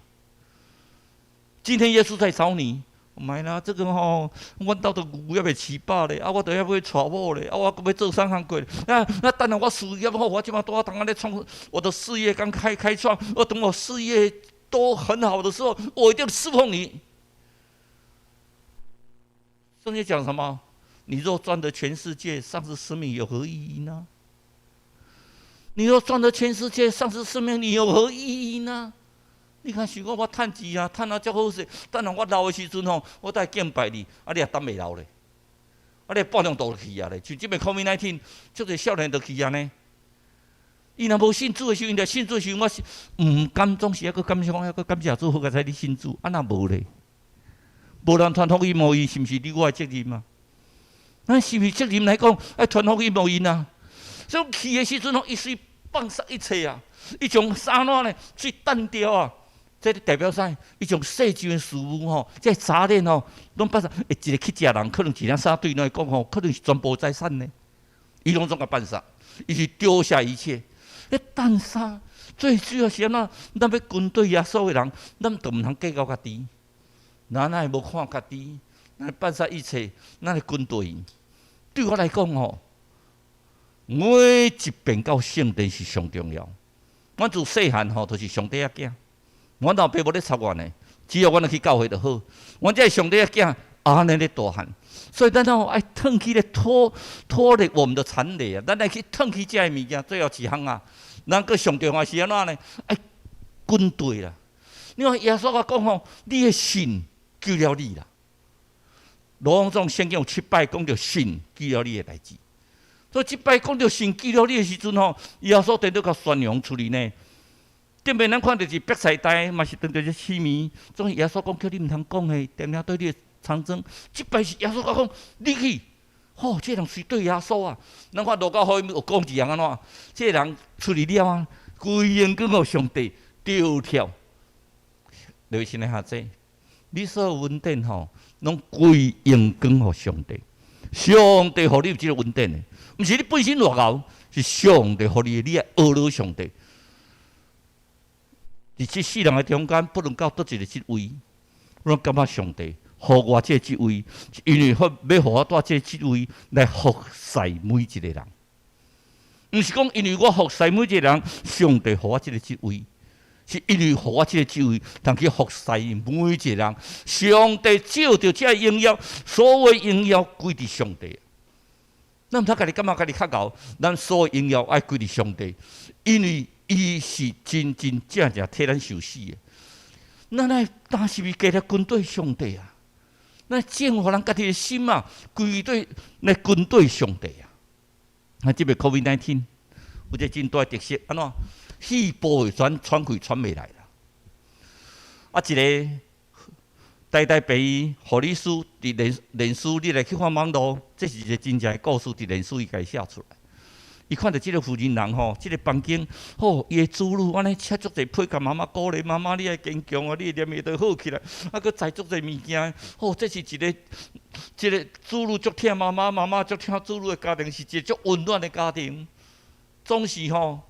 今天耶穌在找你，莫啦，這個吼，阮兜的牛猶未飼飽咧，啊，我著猶欲娶某咧，啊，我閣欲做啥工課？啊，那等下我事業好，我這馬拄仔當咧創，我的事業剛開創，我等我事業都很好的時候，我一定侍奉你。聖經講什麼？你若賺得全世界，喪失生命有何意義呢？你若賺得全世界，喪失生命，你有何意義呢？你看，想講我趁錢啊，趁啊遮好勢，等下我老的時陣吼，我愛敬拜你，啊，你也等袂老咧，啊，你半中途就去啊咧，像這擺 COVID-19，足濟少年就去啊呢。伊若無信主的時陣，信主的時陣，我是毋敢總是猶閣感謝講，猶閣感謝主，好佳哉你信主，啊若無咧，無人傳福音予伊，是毋是你我的責任啊？咱是毋是責任來講，愛傳福音予𪜶啊？所以去的時陣吼，伊隨放殺一切啊！伊將衫怎呢？隨掸掉啊！這代表啥？伊將世上的事物吼，這雜念吼，攏放殺。欸，一個乞食人，可能一領衫對𪜶來講吼，可能是全部財產呢。伊攏總共放殺，伊是丟下一切。彼擔衫最主要是按怎？咱欲跟隨耶穌的人，咱就毋通計較家己，咱愛無看家己，咱放殺一切，咱來跟隨伊。對我來講吼，每一遍到聖殿是上重要。阮自細漢吼，就是上帝仔囝。阮老爸無咧插阮的，只要阮去教會就好。阮這上帝仔囝按呢咧大漢，所以咱吼愛褪去咧脫離我們的纏累啊！咱愛去褪去這个物件，最後一項啊，咱閣上重要是按怎呢？愛跟隨啦。你看耶穌共講吼，你的信救了你啦。攏總聖經有七擺講著信救了你的代誌。所以這擺講著信救了你的時陣吼，耶穌佇咧共宣揚出去呢。頂擺咱看著是伯賽大，嘛是當著這痴迷。總是耶穌講叫你毋通講的，定定對你的長征。這擺是耶穌共講，你去，吼，這個人是對耶穌啊。咱看路加福音有講一樣按怎？這個人出去了啊，歸榮光予上帝，著跳。劉親愛下這，你所有恩典吼，攏歸榮光予上帝。上帝予你有這個恩典的，毋是你本身偌𠢕，是上帝予你的，你愛學了上帝。佇這世人的中間，不論到佗一个職位，我感覺上帝予我這個職位，因為欲予我帶這個職位來服侍每一個人。毋是講因為我服侍每一個人，上帝予我這個職位，是因為予我這個職位，通去服侍每一個人。上帝照著這榮耀，所有榮耀歸佇上帝。咱毋通家己感覺家己較𠢕，咱所有榮耀愛歸佇上帝，因為伊是真真正正替咱受死的。咱愛當時是加來跟隨上帝啊！咱淨化咱家己的心啊，歸對來跟隨上帝啊！啊，這擺 COVID-19 有一個真大的特色，按怎？肺部會喘喘氣喘袂來啦。啊，一個台大病院护理师伫脸脸书，你来去看网路，这是一个真正的故事，伫脸书伊家己写出来。伊看著這个婦人人吼，這个房間吼，伊的子女按呢請足濟批共媽媽鼓勵，媽媽你愛堅強啊，你會念會就好起來，啊，閣載足濟物件，吼，這是一個，這個子女足疼媽媽，媽媽足疼子女的家庭，是一個足溫暖的家庭。總是吼，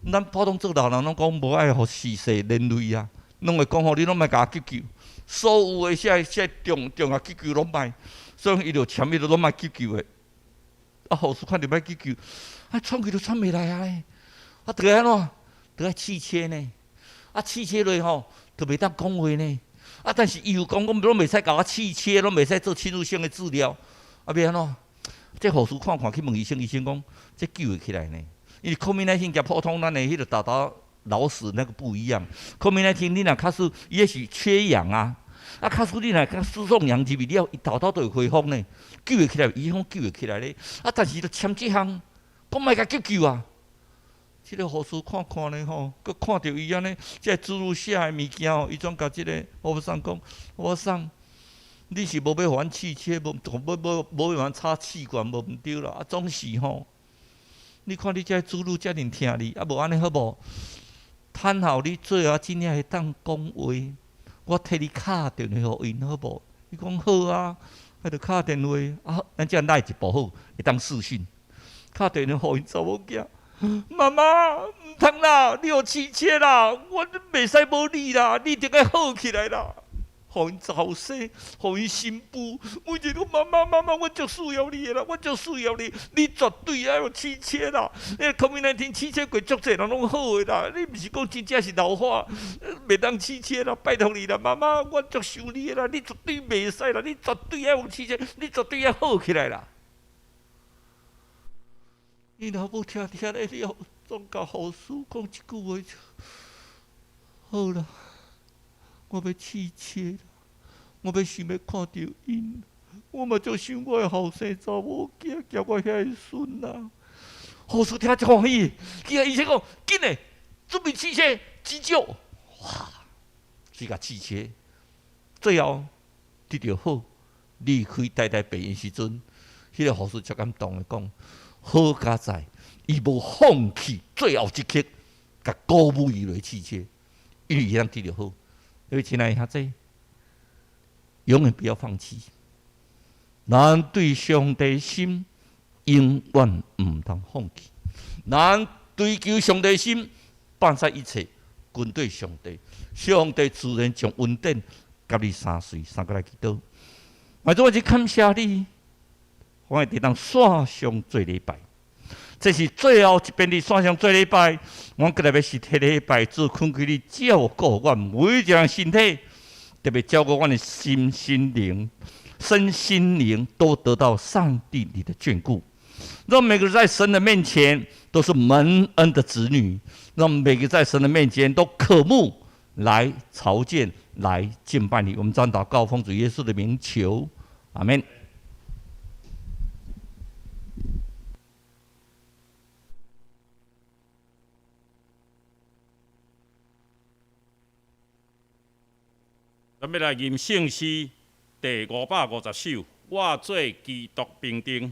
咱普通做老人攏講無愛予時勢連累啊，攏會講吼，你攏莫共我急救，所有的啥啥重重啊急救攏莫，所以伊就簽彼個攏莫急救的。啊，護士看著欲急救，啊，喘氣都喘袂來啊咧，啊，著愛按怎？著愛氣切呢？啊，氣切落吼，就袂當講話呢。啊，但是伊又講講攏袂使共我氣切，攏袂使做侵入性的治療。啊，欲按怎？這護士看看去問醫生，醫生講這救會起來呢。因為 COVID-19 佮普通咱的彼個沓沓老死那個不一樣。COVID-19 你若假使伊彼是缺氧啊。啊，假使你若共輸送氧入去了，伊沓沓就會恢復呢，救會起來，醫生講救會起來咧。啊，但是著簽這項，講莫共急救啊。這個護士看看咧吼，閣看著伊按呢，這個子女寫的物件吼，伊總共這個護士講，護士，你是無欲予阮氣切，無無無無欲予阮插氣管，無毋對啦。啊，總是吼，你看你這個子女遮爾疼你，啊，無按呢好無？趁予你最後真正會當講話。我替你敲電話予𪜶好無？伊講好啊，啊就敲電話啊，咱這來一步好，會當視訊。敲電話予𪜶查某囝，媽媽，毋通啦，你予氣切啦，我袂使無你啦，你一定愛好起來啦。予𪜶查某生，予𪜶新婦，每一個媽媽媽媽，我足需要你的啦，我足需要你，你絕對愛予氣切啦。你 COVID-19 氣切過足濟人攏好的啦，你毋是講真正是老化，袂當氣切啦，拜託你啦，媽媽，我足想你的啦，你絕對袂使啦，你絕對愛予氣切，你絕對愛好起來啦。伊老母聽聽咧了，總共護士講一句話，好啦，我欲氣切啦。我欲想欲看著𪜶，我嘛足想我的後生查某囝，兼我遐个孫啊。護士聽足歡喜，去共醫生講，緊嘞，準備氣切急救。哇！去共氣切，最後得著好，離開台大病院時陣，彼個護士足感動的講：好佳哉，伊無放棄最後一刻，共鼓舞伊來氣切，因為伊通得著好。各位親愛的兄弟，永遠不要放棄。咱對上帝心永遠毋通放棄。咱追求上帝心，放下一切，跟對上帝。上帝自然將恩典佮你相隨，三個來祈禱。主啊，我真感謝你，我會當線上做禮拜。這是最後一遍佇線上做禮拜，我閣來欲實體禮拜，主懇求你照顧阮每一個人身體，特別照顧阮的心、心靈、身心靈都得到上帝你的眷顧，讓每個人在神的面前都是蒙恩的子女，讓每個在神的面前都渴慕來朝見、來敬拜你。我們這樣禱告，奉主耶穌的名求，阿門。咱欲來吟聖詩第550首，我做基督兵丁。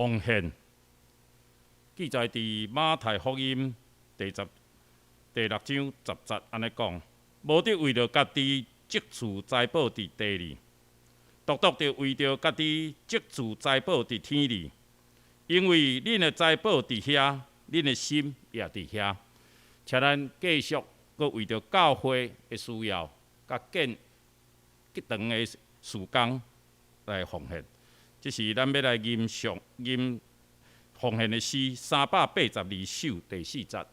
奉獻記載佇馬太福音第六章十節按呢講，無得為著家己積蓄財寶佇地裡，獨獨著為著家己積蓄財寶佇天裡，因為恁的財寶佇遐，恁的心也佇遐。請咱繼續閣為著教會的需要，佮建堂的事工來奉獻。這是咱欲來吟誦吟奉獻的詩382首第四節。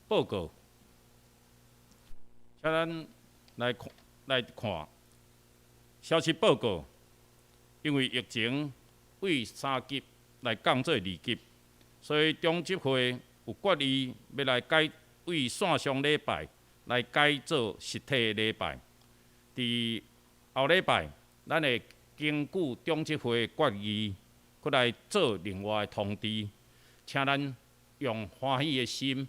報告，請咱來看來看消息報告。因為疫情對3級來降做2級，所以中執會有決議欲來改對線上禮拜來改做實體禮拜。佇後禮拜，咱會根據中執會決議，閣來做另外的通知，請咱用歡喜的心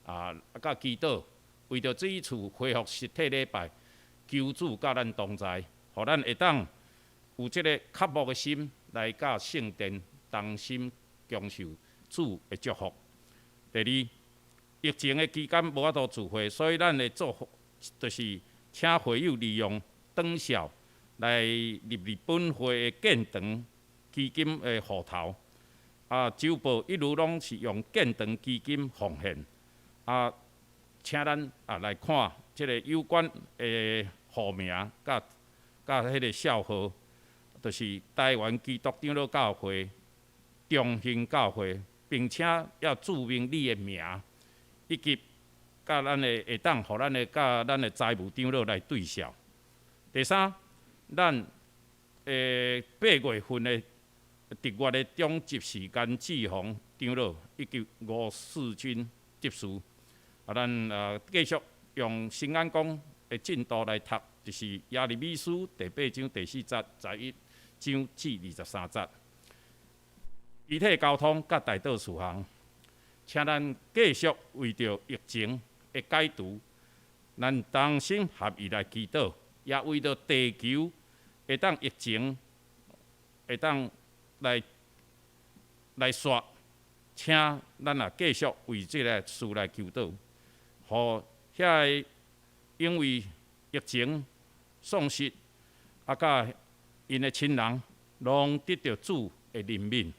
啊，佮祈禱，為著這一次恢復實體禮拜，求主佮咱同在，予咱會當有這个渴慕的心來佮聖殿同心享受主的祝福。第二，疫情的期間無法度聚會，所以咱的做就是請會友利用轉數來入佇本會的建堂基金的戶頭。啊，週報一路攏是用建堂基金奉獻。啊，請咱啊來看這个有關的戶名佮佮彼个數號，就是台灣基督長老教會中興教會，並且要註明你的名，以及佮咱的會當予咱的佮咱的財務長老來對數。第三，咱8月份的值月的總執事甘志宏長老以及吳世軍執事，啊，咱繼續用新眼光的進度來讀，就是耶利米書第八章第四節、11章至23節。肢體交通佮代禱事項，請咱繼續為著疫情的解除，咱同心合意來祈禱，也為著地球會當疫情會當來來煞，請咱也繼續為這个事來求禱，予遐个因為疫情喪失，啊，佮𪜶的親人，攏得著主的憐憫。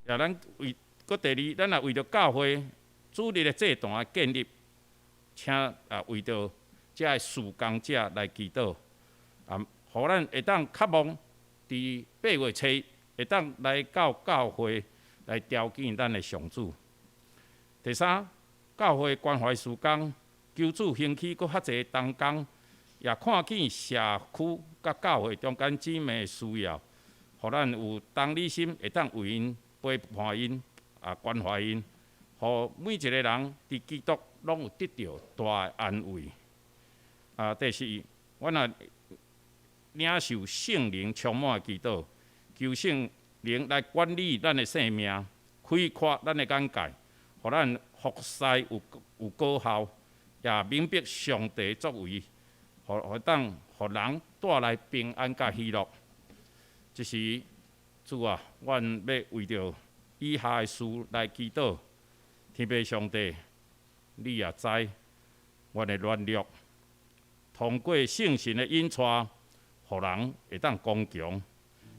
也咱為閣第二，咱也為著教會主日的祭壇的建立，請啊為著遮个事工者來祈禱，啊，予咱會當渴望佇8月初會當來到教會來朝見咱的上主。第三，教會關懷事工，求主興起閣較濟同工，也看見社區佮教會中間姊妹的需要，予咱有同理心，會當為𪜶陪伴𪜶啊，關懷𪜶，予每一个人佇基督攏有得著大的安慰。啊，第四，阮也領受聖靈充滿的祈禱，求聖靈來管理咱的生命，開闊咱的眼界，予咱服侍有果效，也明白上帝作為，予當予人帶來平安佮喜樂。這時，主啊，阮欲為著以下的事來祈禱。天父上帝，你也知阮的軟弱，通過聖神的引帶，予人會當剛強，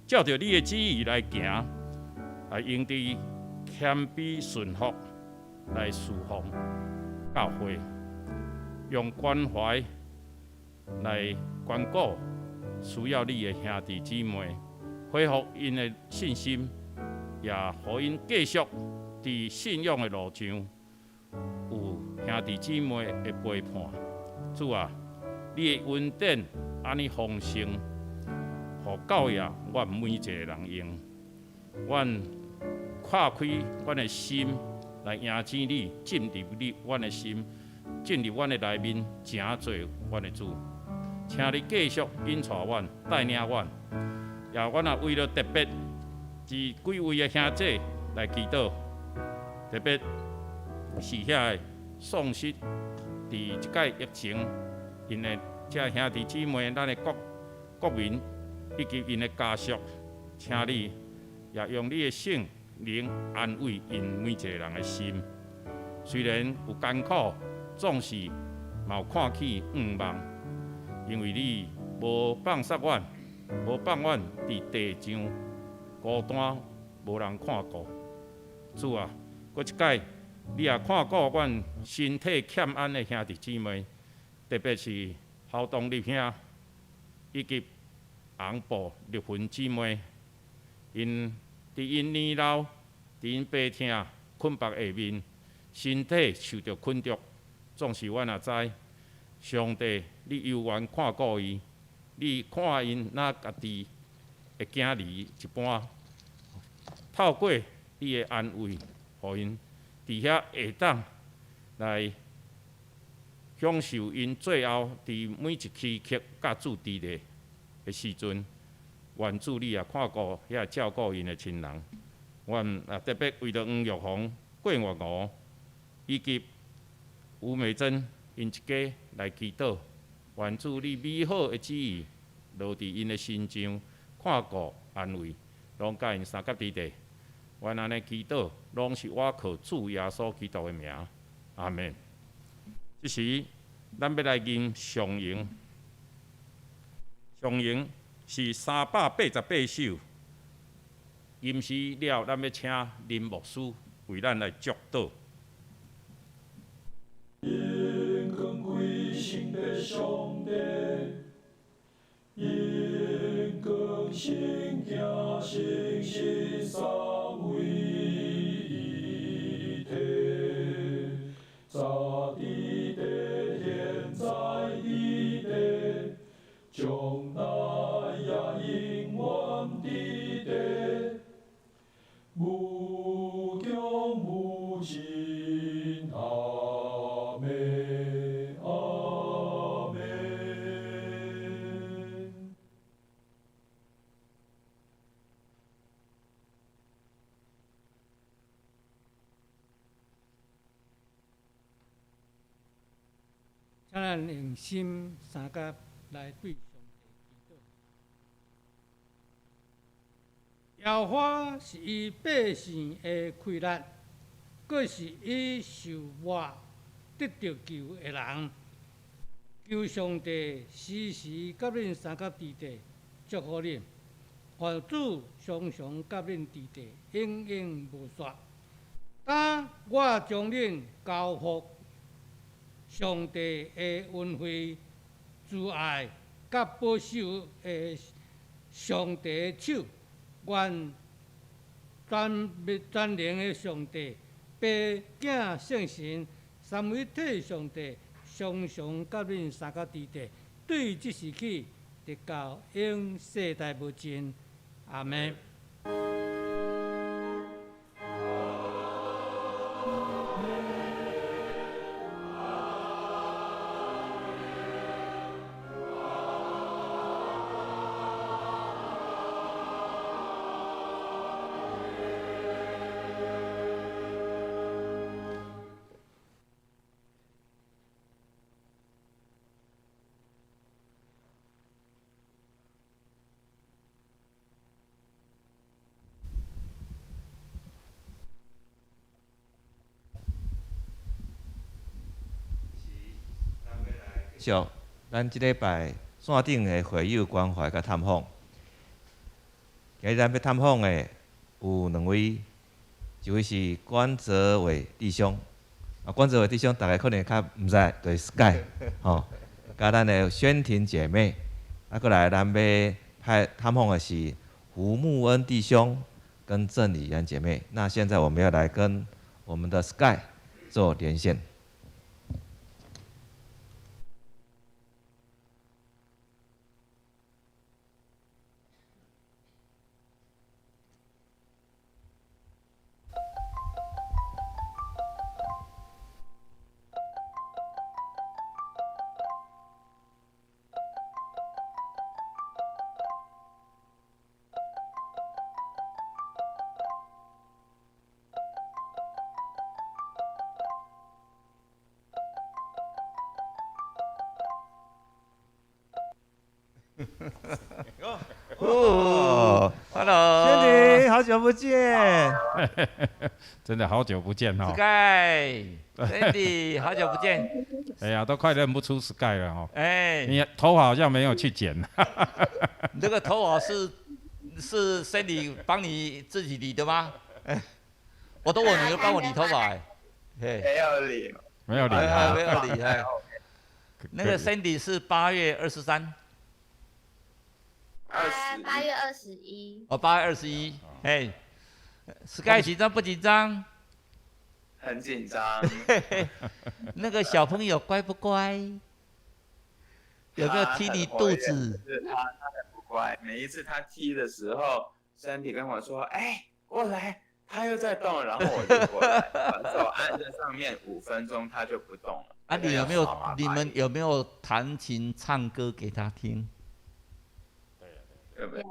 照著你的旨意來行，啊，用佇謙卑順服來侍奉教會，用關懷來關顧需要你的兄弟姊妹，恢復𪜶的信心，也予𪜶繼續佇信仰的路上有兄弟姊妹的陪伴。主啊，你的恩典按呢豐盛，予夠額阮每一個人用。阮跨開阮的心來迎接你，進入你阮的心，進入阮的內面，成做阮的主。請你繼續引帶阮，帶領阮。也阮也為著特別是幾位的兄姐來祈禱，特別是遐个喪失佇這擺疫情，𪜶的這兄弟姊妹，咱的國國民以及𪜶的家屬，請你也用你的聖靈安慰𪜶每一個人的心。雖然有艱苦，總是嘛有看起向望，因為你無放殺阮，無放阮佇地上孤單，無人看顧。主啊，閣一擺，你也看顧阮身體欠安的兄弟姊妹，特別是侯東立兄以及紅布麗芬姊妹，𪜶佇𪜶年老、佇𪜶病痛困縛下面，身體受著困著，總是阮也知，上帝你猶原看顧伊，你看𪜶若家己的囝兒一般，透過你的安慰，予𪜶佇遐會當來享受𪜶最後佇每一時刻佮主佇咧的時陣，願主你也看顧遐照顧𪜶的親人。阮也特別為著黃玉紅、郭月娥以及吳美珍𪜶一家來祈禱，願主你美好的旨意落佇𪜶的身上，看顧安慰，攏佮𪜶相佮佇咧。阮按呢祈禱，攏是倚靠主耶穌基督的名，阿們。這時，咱欲來吟上詠，上詠是388首。吟詩了，咱欲請林牧師為咱來祝禱。榮光歸聖父上帝，榮光聖子聖神三位一體，早佇地，現在佇地，將來也永遠佇地，無窮無盡，阿們，阿們。請咱用心相佮來對上帝祈禱。耶和華是伊百姓的氣力，閣是伊受抹得著救的人。求上帝時時佮恁相佮佇咧，祝福恁。願主常常佮恁佇咧，永永無煞。當我將恁交付上帝的恩惠、慈愛、佮保守的上帝的手，願全全能的上帝、父、囝、聖神三位一體上帝，常常佮恁相佮佇咧，對這時起，直到永世代無盡。阿們。繼續咱這禮拜線頂的會友關懷佮探訪。今日咱欲探訪的有兩位，一位是關澤偉弟兄，啊，關澤偉弟兄大家可能較毋知，就是 Sky 吼，佮咱的宣婷姐妹，啊，閣來咱欲派探訪的是胡慕恩弟兄跟鄭李安姐妹。那現在我們要來跟我們的 Sky 做連線。哦，Hello，兄弟，好久不见。真的好久不见哦。 Sky，Sandy，好久不见。哎呀，都快认不出 Sky 了哦。哎，你头发好像没有去剪。那个头发是 Sandy 帮你自己理的吗？哎，我都我女儿帮我理头发哎。没有理，没有理，没有理哎。那个 Sandy 是8月23。8月21。哦，8月21。哎，Sky 紧张不紧张？很紧张。那个小朋友乖不乖？有没有踢你肚子？是他很不乖。每一次他踢的时候，身体跟我说：“哎，过来。”他又在动，然后我就过来，把手按在上面5分钟，他就不动了。啊，你有没有？你们有没有弹琴唱歌给他听？对不对？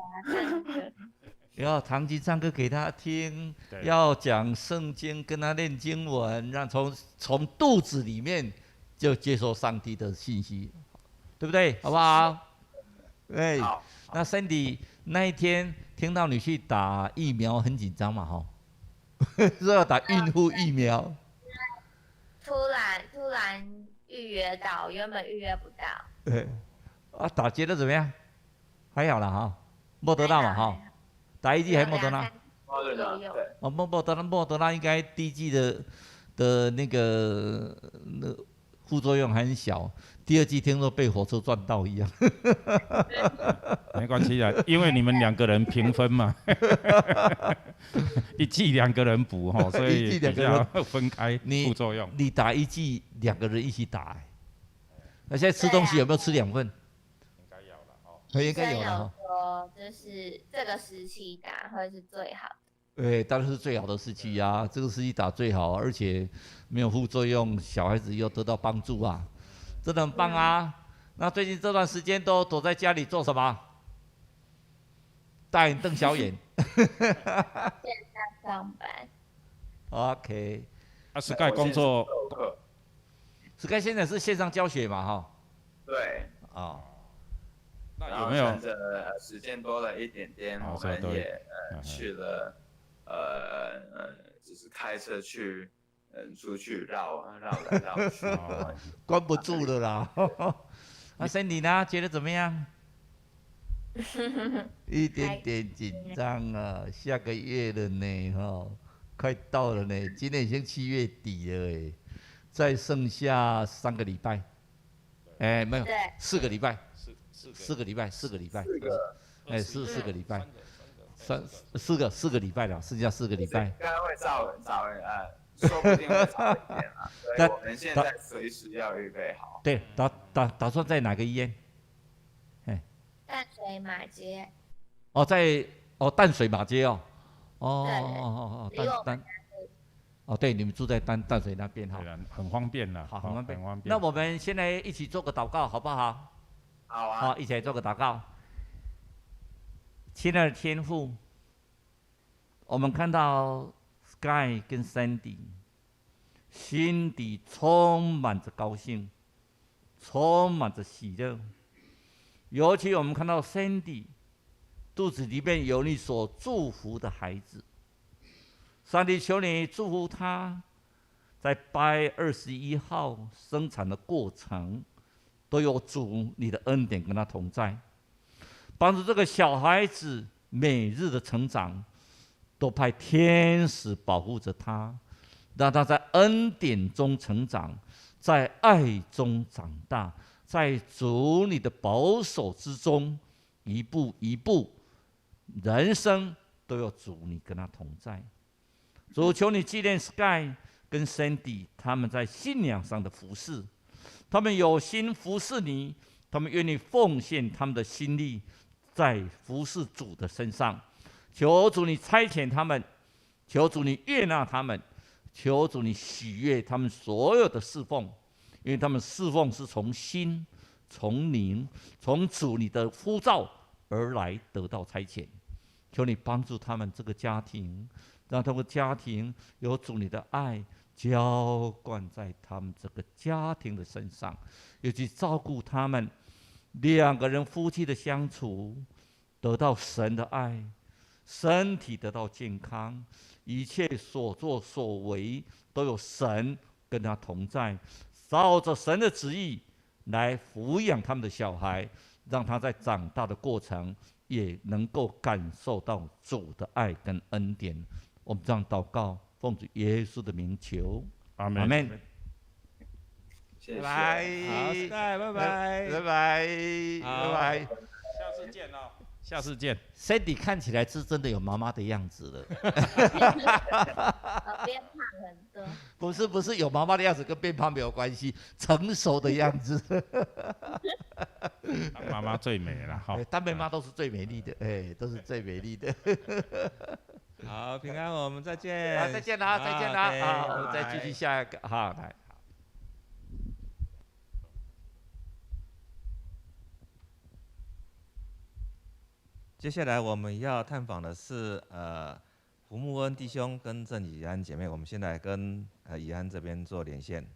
要弹琴唱歌给他听，要讲圣经，跟他念经文，让从肚子里面就接受上帝的信息，对不对？好不好？对。那 Sandy 那一天听到你去打疫苗，很紧张嘛？哈，说要打孕妇疫苗。突然预约到，原本预约不到。对。啊，打觉得怎么样？还好了哈，莫德纳嘛哈。打一剂还莫德纳？莫德纳对。哦，莫德纳莫德纳应该第一剂的那副作用很小，第二剂听说被火车撞到一样。没关系的，因为你们两个人平分嘛，一剂两个人补哈，所以比较分开副作用。你打一剂，两个人一起打。那现在吃东西有没有吃两份？应该有了哦。应该有了。说就是这个时期打会是最好的。对，当然是最好的时期啊，这个时期打最好，而且没有副作用，小孩子又得到帮助啊，真的很棒啊。那最近这段时间都躲在家里做什么？大眼瞪小眼。线上上班。 OK。啊，Sky 工作。 Sky 现在是线上教学嘛？哈。对。啊。那有没有？趁着时间多了一点点，我们也去了，就是开车去，出去绕绕来绕去，关不住了啦。那 Sandy 呢？觉得怎么样？一点点紧张啊，下个月了呢，哈，快到了呢。今天已经7月底了，哎，再剩下3个礼拜，哎，没有，四个礼拜。四个礼拜，四个礼拜，哎，四个礼拜，三四个四个礼拜了，剩下四个礼拜。应该会早早说不定会早一点啊。所以我们现在随时要预备好。对，打算在哪个医院？哎，淡水马偕。哦，在哦淡水马偕哦，哦哦哦哦淡淡。哦，对，你们住在淡水那边哈，很方便的，好，很方便。那我们现在一起做个祷告，好不好？好啊。好，一起来做个祷告。亲爱的天父，我们看到 Sky 跟 Sandy 心底充满着高兴，充满着喜乐。尤其我们看到 Sandy 肚子里面有你所祝福的孩子，上帝求你祝福他，在8月21号生产的过程，都有主你的恩典跟他同在，帮助这个小孩子每日的成长，都派天使保护着他，让他在恩典中成长，在爱中长大，在主你的保守之中，一步一步，人生都有主你跟他同在。主求你纪念 Sky 跟 Sandy 他们在信仰上的服侍，他们有心服侍你，他们愿意奉献他们的心力在服侍主的身上。求主你差遣他们，求主你悦纳他们，求主你喜悦他们所有的侍奉，因为他们侍奉是从心、从灵、从主你的呼召而来得到差遣。求你帮助他们这个家庭，让他们家庭有主你的爱浇灌在他们这个家庭的身上，尤其照顾他们，两个人夫妻的相处，得到神的爱，身体得到健康，一切所作所为都有神跟他同在，照着神的旨意来抚养他们的小孩，让他在长大的过程也能够感受到主的爱跟恩典。我们这样祷告，奉主耶稣的名求，阿门。阿门。谢谢。拜拜，好，拜拜，拜拜，拜拜。下次见哦，下次见。 Sandy 看起来是真的有妈妈的样子了。我变胖很多。不是不是，有妈妈的样子跟变胖没有关系，成熟的样子。当妈妈最美了哈。当妈妈都是最美丽的，哎，都是最美丽的。好，平安，我们再见。好，再见啦，再见啦，好，我们再继续下一个，好，来。接下来我们要探访的是胡慕恩弟兄跟郑以安姐妹，我们先来跟以安这边做连线。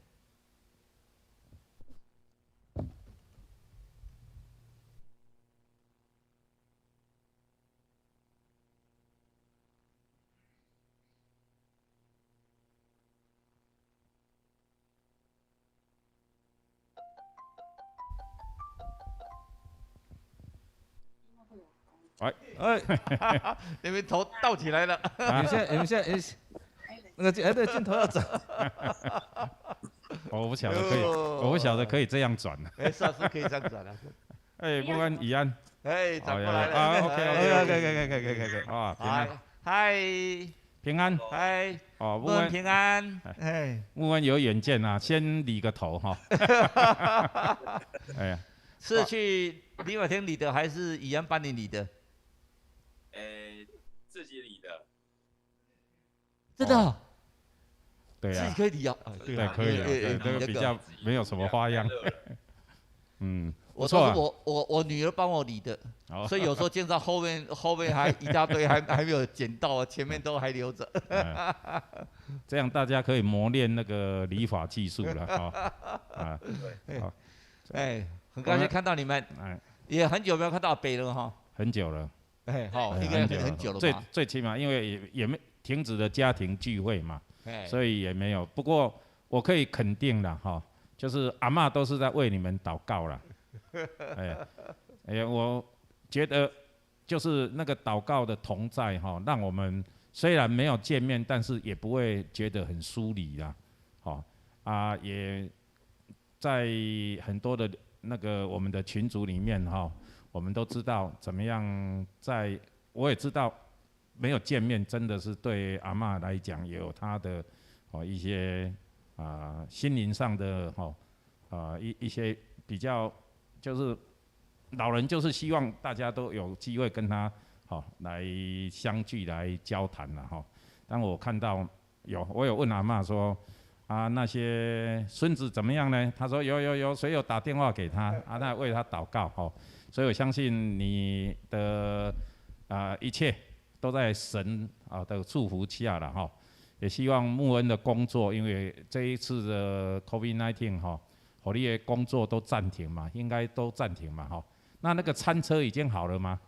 哎哎，你们头倒起来了。你们现在，那个镜，哎，对，镜头要转。我不晓得可以，我不晓得可以这样转。哎，是是可以这样转的。哎，不安，以安。哎，转过来了。啊，OK，OK，OK，OK，OK，啊，平安。嗨，平安。嗨。哦，穆恩平安。哎，穆恩有远见啊，先理个头哈。哎呀，是去理发厅理的，还是以安帮你理的？自己理的，真的，对啊，自己可以理啊，对，可以，对，这个比较没有什么花样。嗯，我说我女儿帮我理的，所以有时候见到后面还一大堆还没有剪到，前面都还留着。这样大家可以磨练那个理发技术了哈。啊，好，哎，很高兴看到你们，也很久没有看到北了哈。很久了。哎，好，应该很久了吧？最起码，因为也没停止了家庭聚会嘛，所以也没有。不过我可以肯定了哈，就是阿嬷都是在为你们祷告了。哎，我觉得就是那个祷告的同在哈，让我们虽然没有见面，但是也不会觉得很疏离啦。好啊，也在很多的那个我们的群组里面哈。我们都知道怎么样在，我也知道没有见面真的是对阿嬷来讲也有她的哦一些啊心灵上的哦啊一些比较，就是老人就是希望大家都有机会跟他好来相聚来交谈了哈。当我看到有我有问阿嬷说啊那些孙子怎么样呢？他说有有有，谁有打电话给他啊？那为他祷告哈。所以我相信你的一切都在神啊的祝福下了哈，也希望穆恩的工作，因为这一次的 COVID-19 哈，予你的工作都暂停嘛，应该都暂停嘛哈。那个餐车已经好了吗？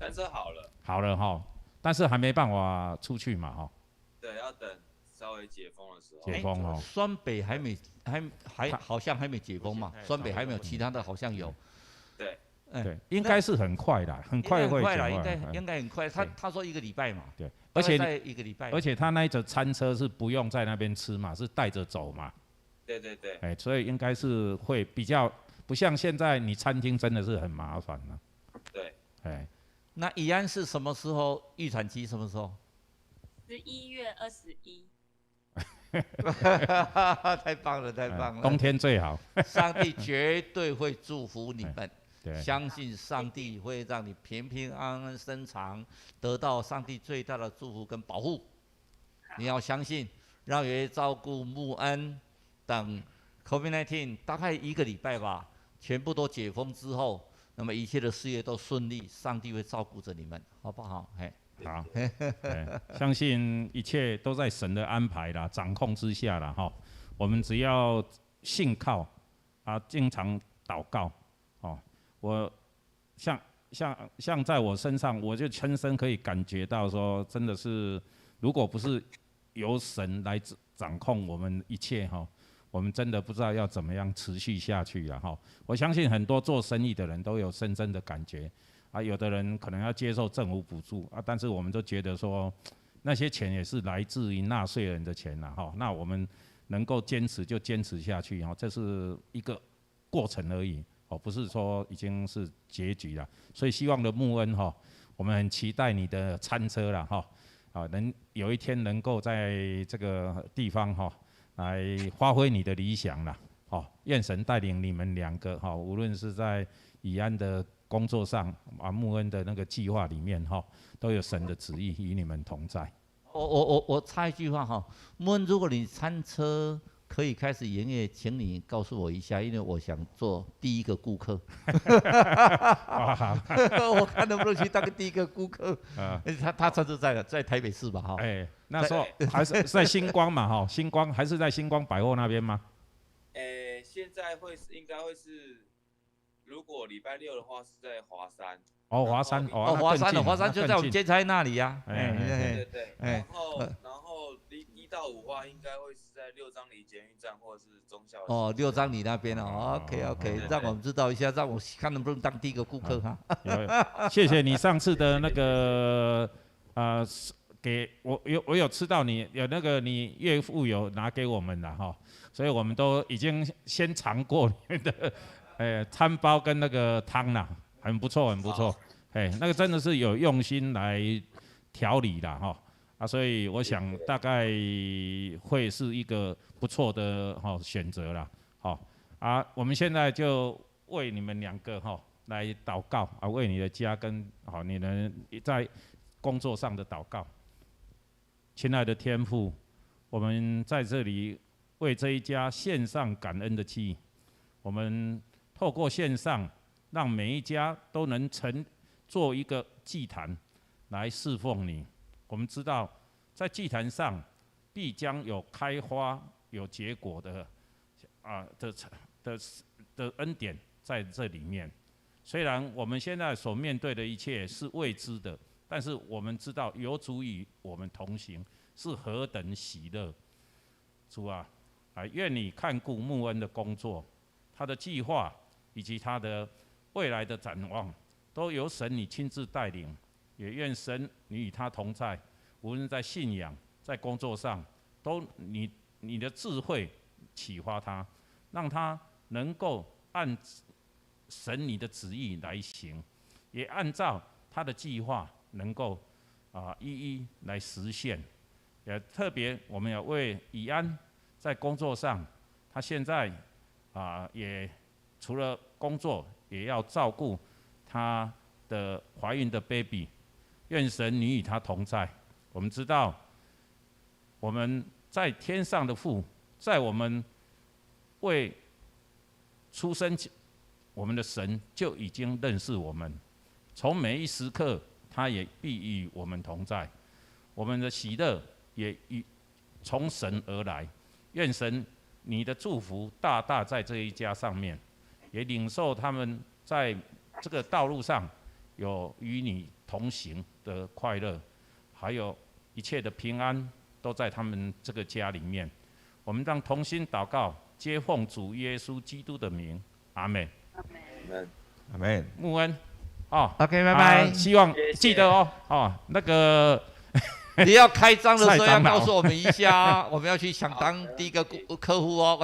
餐车好了。好了哈，但是还没办法出去嘛哈。对，要等稍微解封的时候。解封哦。双北还没还好像还没解封嘛，双北还没有，其他的好像有。对。对，应该是很快的，很快会解放。应该很快。他说一个礼拜嘛。对，而且一个礼拜。而且他那一则餐车是不用在那边吃嘛，是带着走嘛。对对对。哎，所以应该是会比较不像现在你餐厅真的是很麻烦了。对。哎，那宜安是什么时候预产期？什么时候？11月21。太棒了，太棒了！冬天最好。上帝绝对会祝福你们。相信上帝会让你平平安安生长，得到上帝最大的祝福跟保护。你要相信，让爷爷照顾穆恩，等 COVID-19 大概一个礼拜吧，全部都解封之后，那么一切的事业都顺利，上帝会照顾着你们，好不好？嘿，好，相信一切都在神的安排啦、掌控之下啦，哈。我们只要信靠啊，经常祷告，哦。我像在我身上，我就亲身可以感觉到说，真的是，如果不是由神来掌控我们一切哈，我们真的不知道要怎么样持续下去了哈。我相信很多做生意的人都有深深的感觉啊，有的人可能要接受政府补助啊，但是我们都觉得说，那些钱也是来自于纳税人的钱呐哈。那我们能够坚持就坚持下去哈，这是一个过程而已哦，不是说已经是结局了。所以希望的穆恩哈，我们很期待你的餐车了哈，啊，能有一天能够在这个地方哈，来发挥你的理想了。好，愿神带领你们两个哈，无论是在以安的工作上啊，穆恩的那个计划里面哈，都有神的旨意与你们同在。我插一句话哈，穆恩，如果你餐车可以开始营业，请你告诉我一下，因为我想做第一个顾客。我看能不能去当个第一个顾客。他餐车在台北市吧？哈。哎，那时候还是在星光嘛？哈，星光还是在星光百货那边吗？哎，现在会是应该会是，如果礼拜六的话是在华山。哦，华山，哦，华山的华山就在我们兼差那里呀。哎，对对对。然后1到5话应该会是在六张犁捷运站或者是忠孝。哦，六张犁那边哦，OK OK，让我们知道一下，让我看能不能当第一个顾客哈。谢谢你上次的那个给我有吃到你有那个你岳父有拿给我们的哈，所以我们都已经先尝过你的餐包跟那个汤了。很不错，很不错，哎，那个真的是有用心来调理的哈，啊，所以我想大概会是一个不错的哈选择啦，好，啊，我们现在就为你们两个哈来祷告啊，为你的家跟好你们在工作上的祷告。亲爱的天父，我们在这里为这一家献上感恩的祭，我们透过线上，让每一家都能成做一个祭坛来侍奉你。我们知道，在祭坛上必将有开花、有结果的啊的的的恩典在这里面。虽然我们现在所面对的一切是未知的，但是我们知道有主与我们同行是何等喜乐。主啊，啊，愿你看顾穆恩的工作，他的计划以及他的未来的展望，都由神你亲自带领。也愿神你与他同在，无论在信仰、在工作上，都你的智慧启发他，让他能够按神你的旨意来行，也按照他的计划能够一一来实现。也特别我们要为以安在工作上，他现在也除了工作，也要照顾他的怀孕的 baby。愿神你与他同在。我们知道，我们在天上的父，在我们未出生，我们的神就已经认识我们，从每一时刻，他也必与我们同在。我们的喜乐也与从神而来。愿神你的祝福大大在这一家上面，也领受他们在这个道路上有与你同行的快乐，还有一切的平安都在他们这个家里面。我们当同心祷告，皆奉主耶稣基督的名，阿门。阿门。阿门。穆恩，哦，OK，拜拜。希望记得哦，哦，那个你要开张的时候要告诉我们一下，我们要去想当第一个顾客户哦。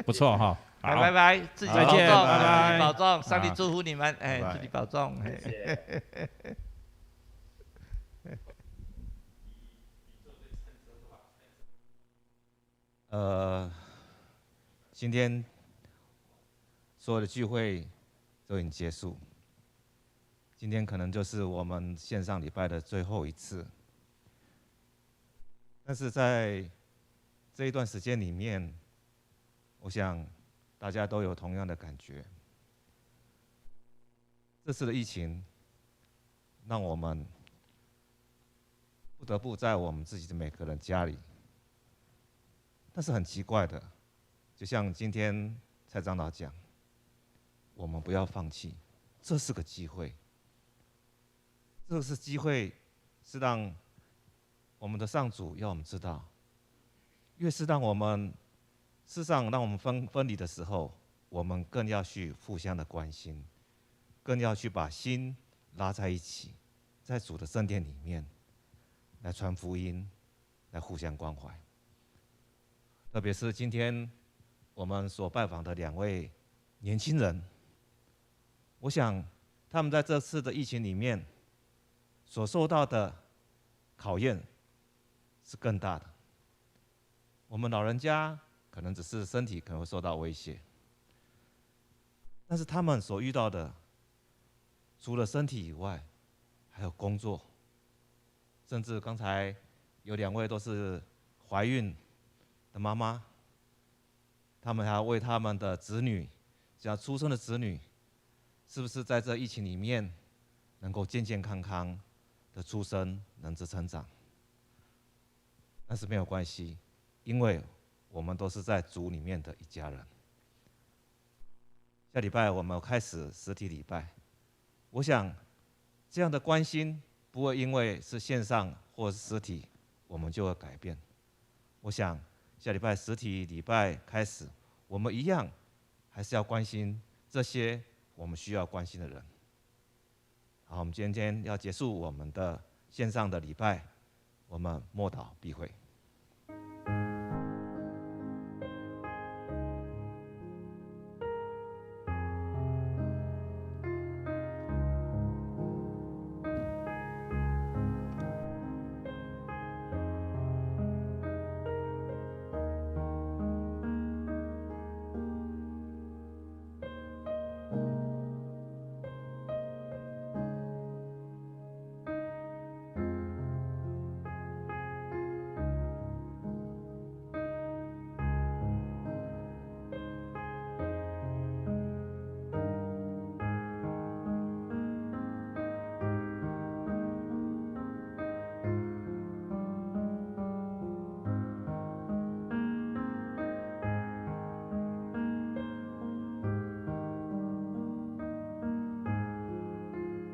不错哈。拜拜拜，自己保重，拜拜，自己保重，上帝祝福你们，哎，自己保重。谢谢。今天所有的聚会都已经结束。今天可能就是我们线上礼拜的最后一次。但是在这一段时间里面，我想大家都有同样的感觉。这次的疫情，让我们不得不在我们自己的每个人家里。但是很奇怪的，就像今天蔡长老讲，我们不要放弃，这是个机会。这是机会，是让我们的上主要我们知道，越是让我们世上让我们分离的时候，我们更要去互相的关心，更要去把心拉在一起，在主的圣殿里面来传福音，来互相关怀。特别是今天我们所拜访的两位年轻人，我想他们在这次的疫情里面所受到的考验是更大的。我们老人家可能只是身体可能会受到威胁，但是他们所遇到的，除了身体以外，还有工作，甚至刚才有两位都是怀孕的妈妈，他们还要为他们的子女，将出生的子女，是不是在这疫情里面能够健健康康的出生，能够成长？但是没有关系，因为我们都是在主里面的一家人。下礼拜我们开始实体礼拜，我想这样的关心不会因为是线上或是实体，我们就会改变。我想下礼拜实体礼拜开始，我们一样还是要关心这些我们需要关心的人。好，我们今天要结束我们的线上的礼拜，我们默祷闭会。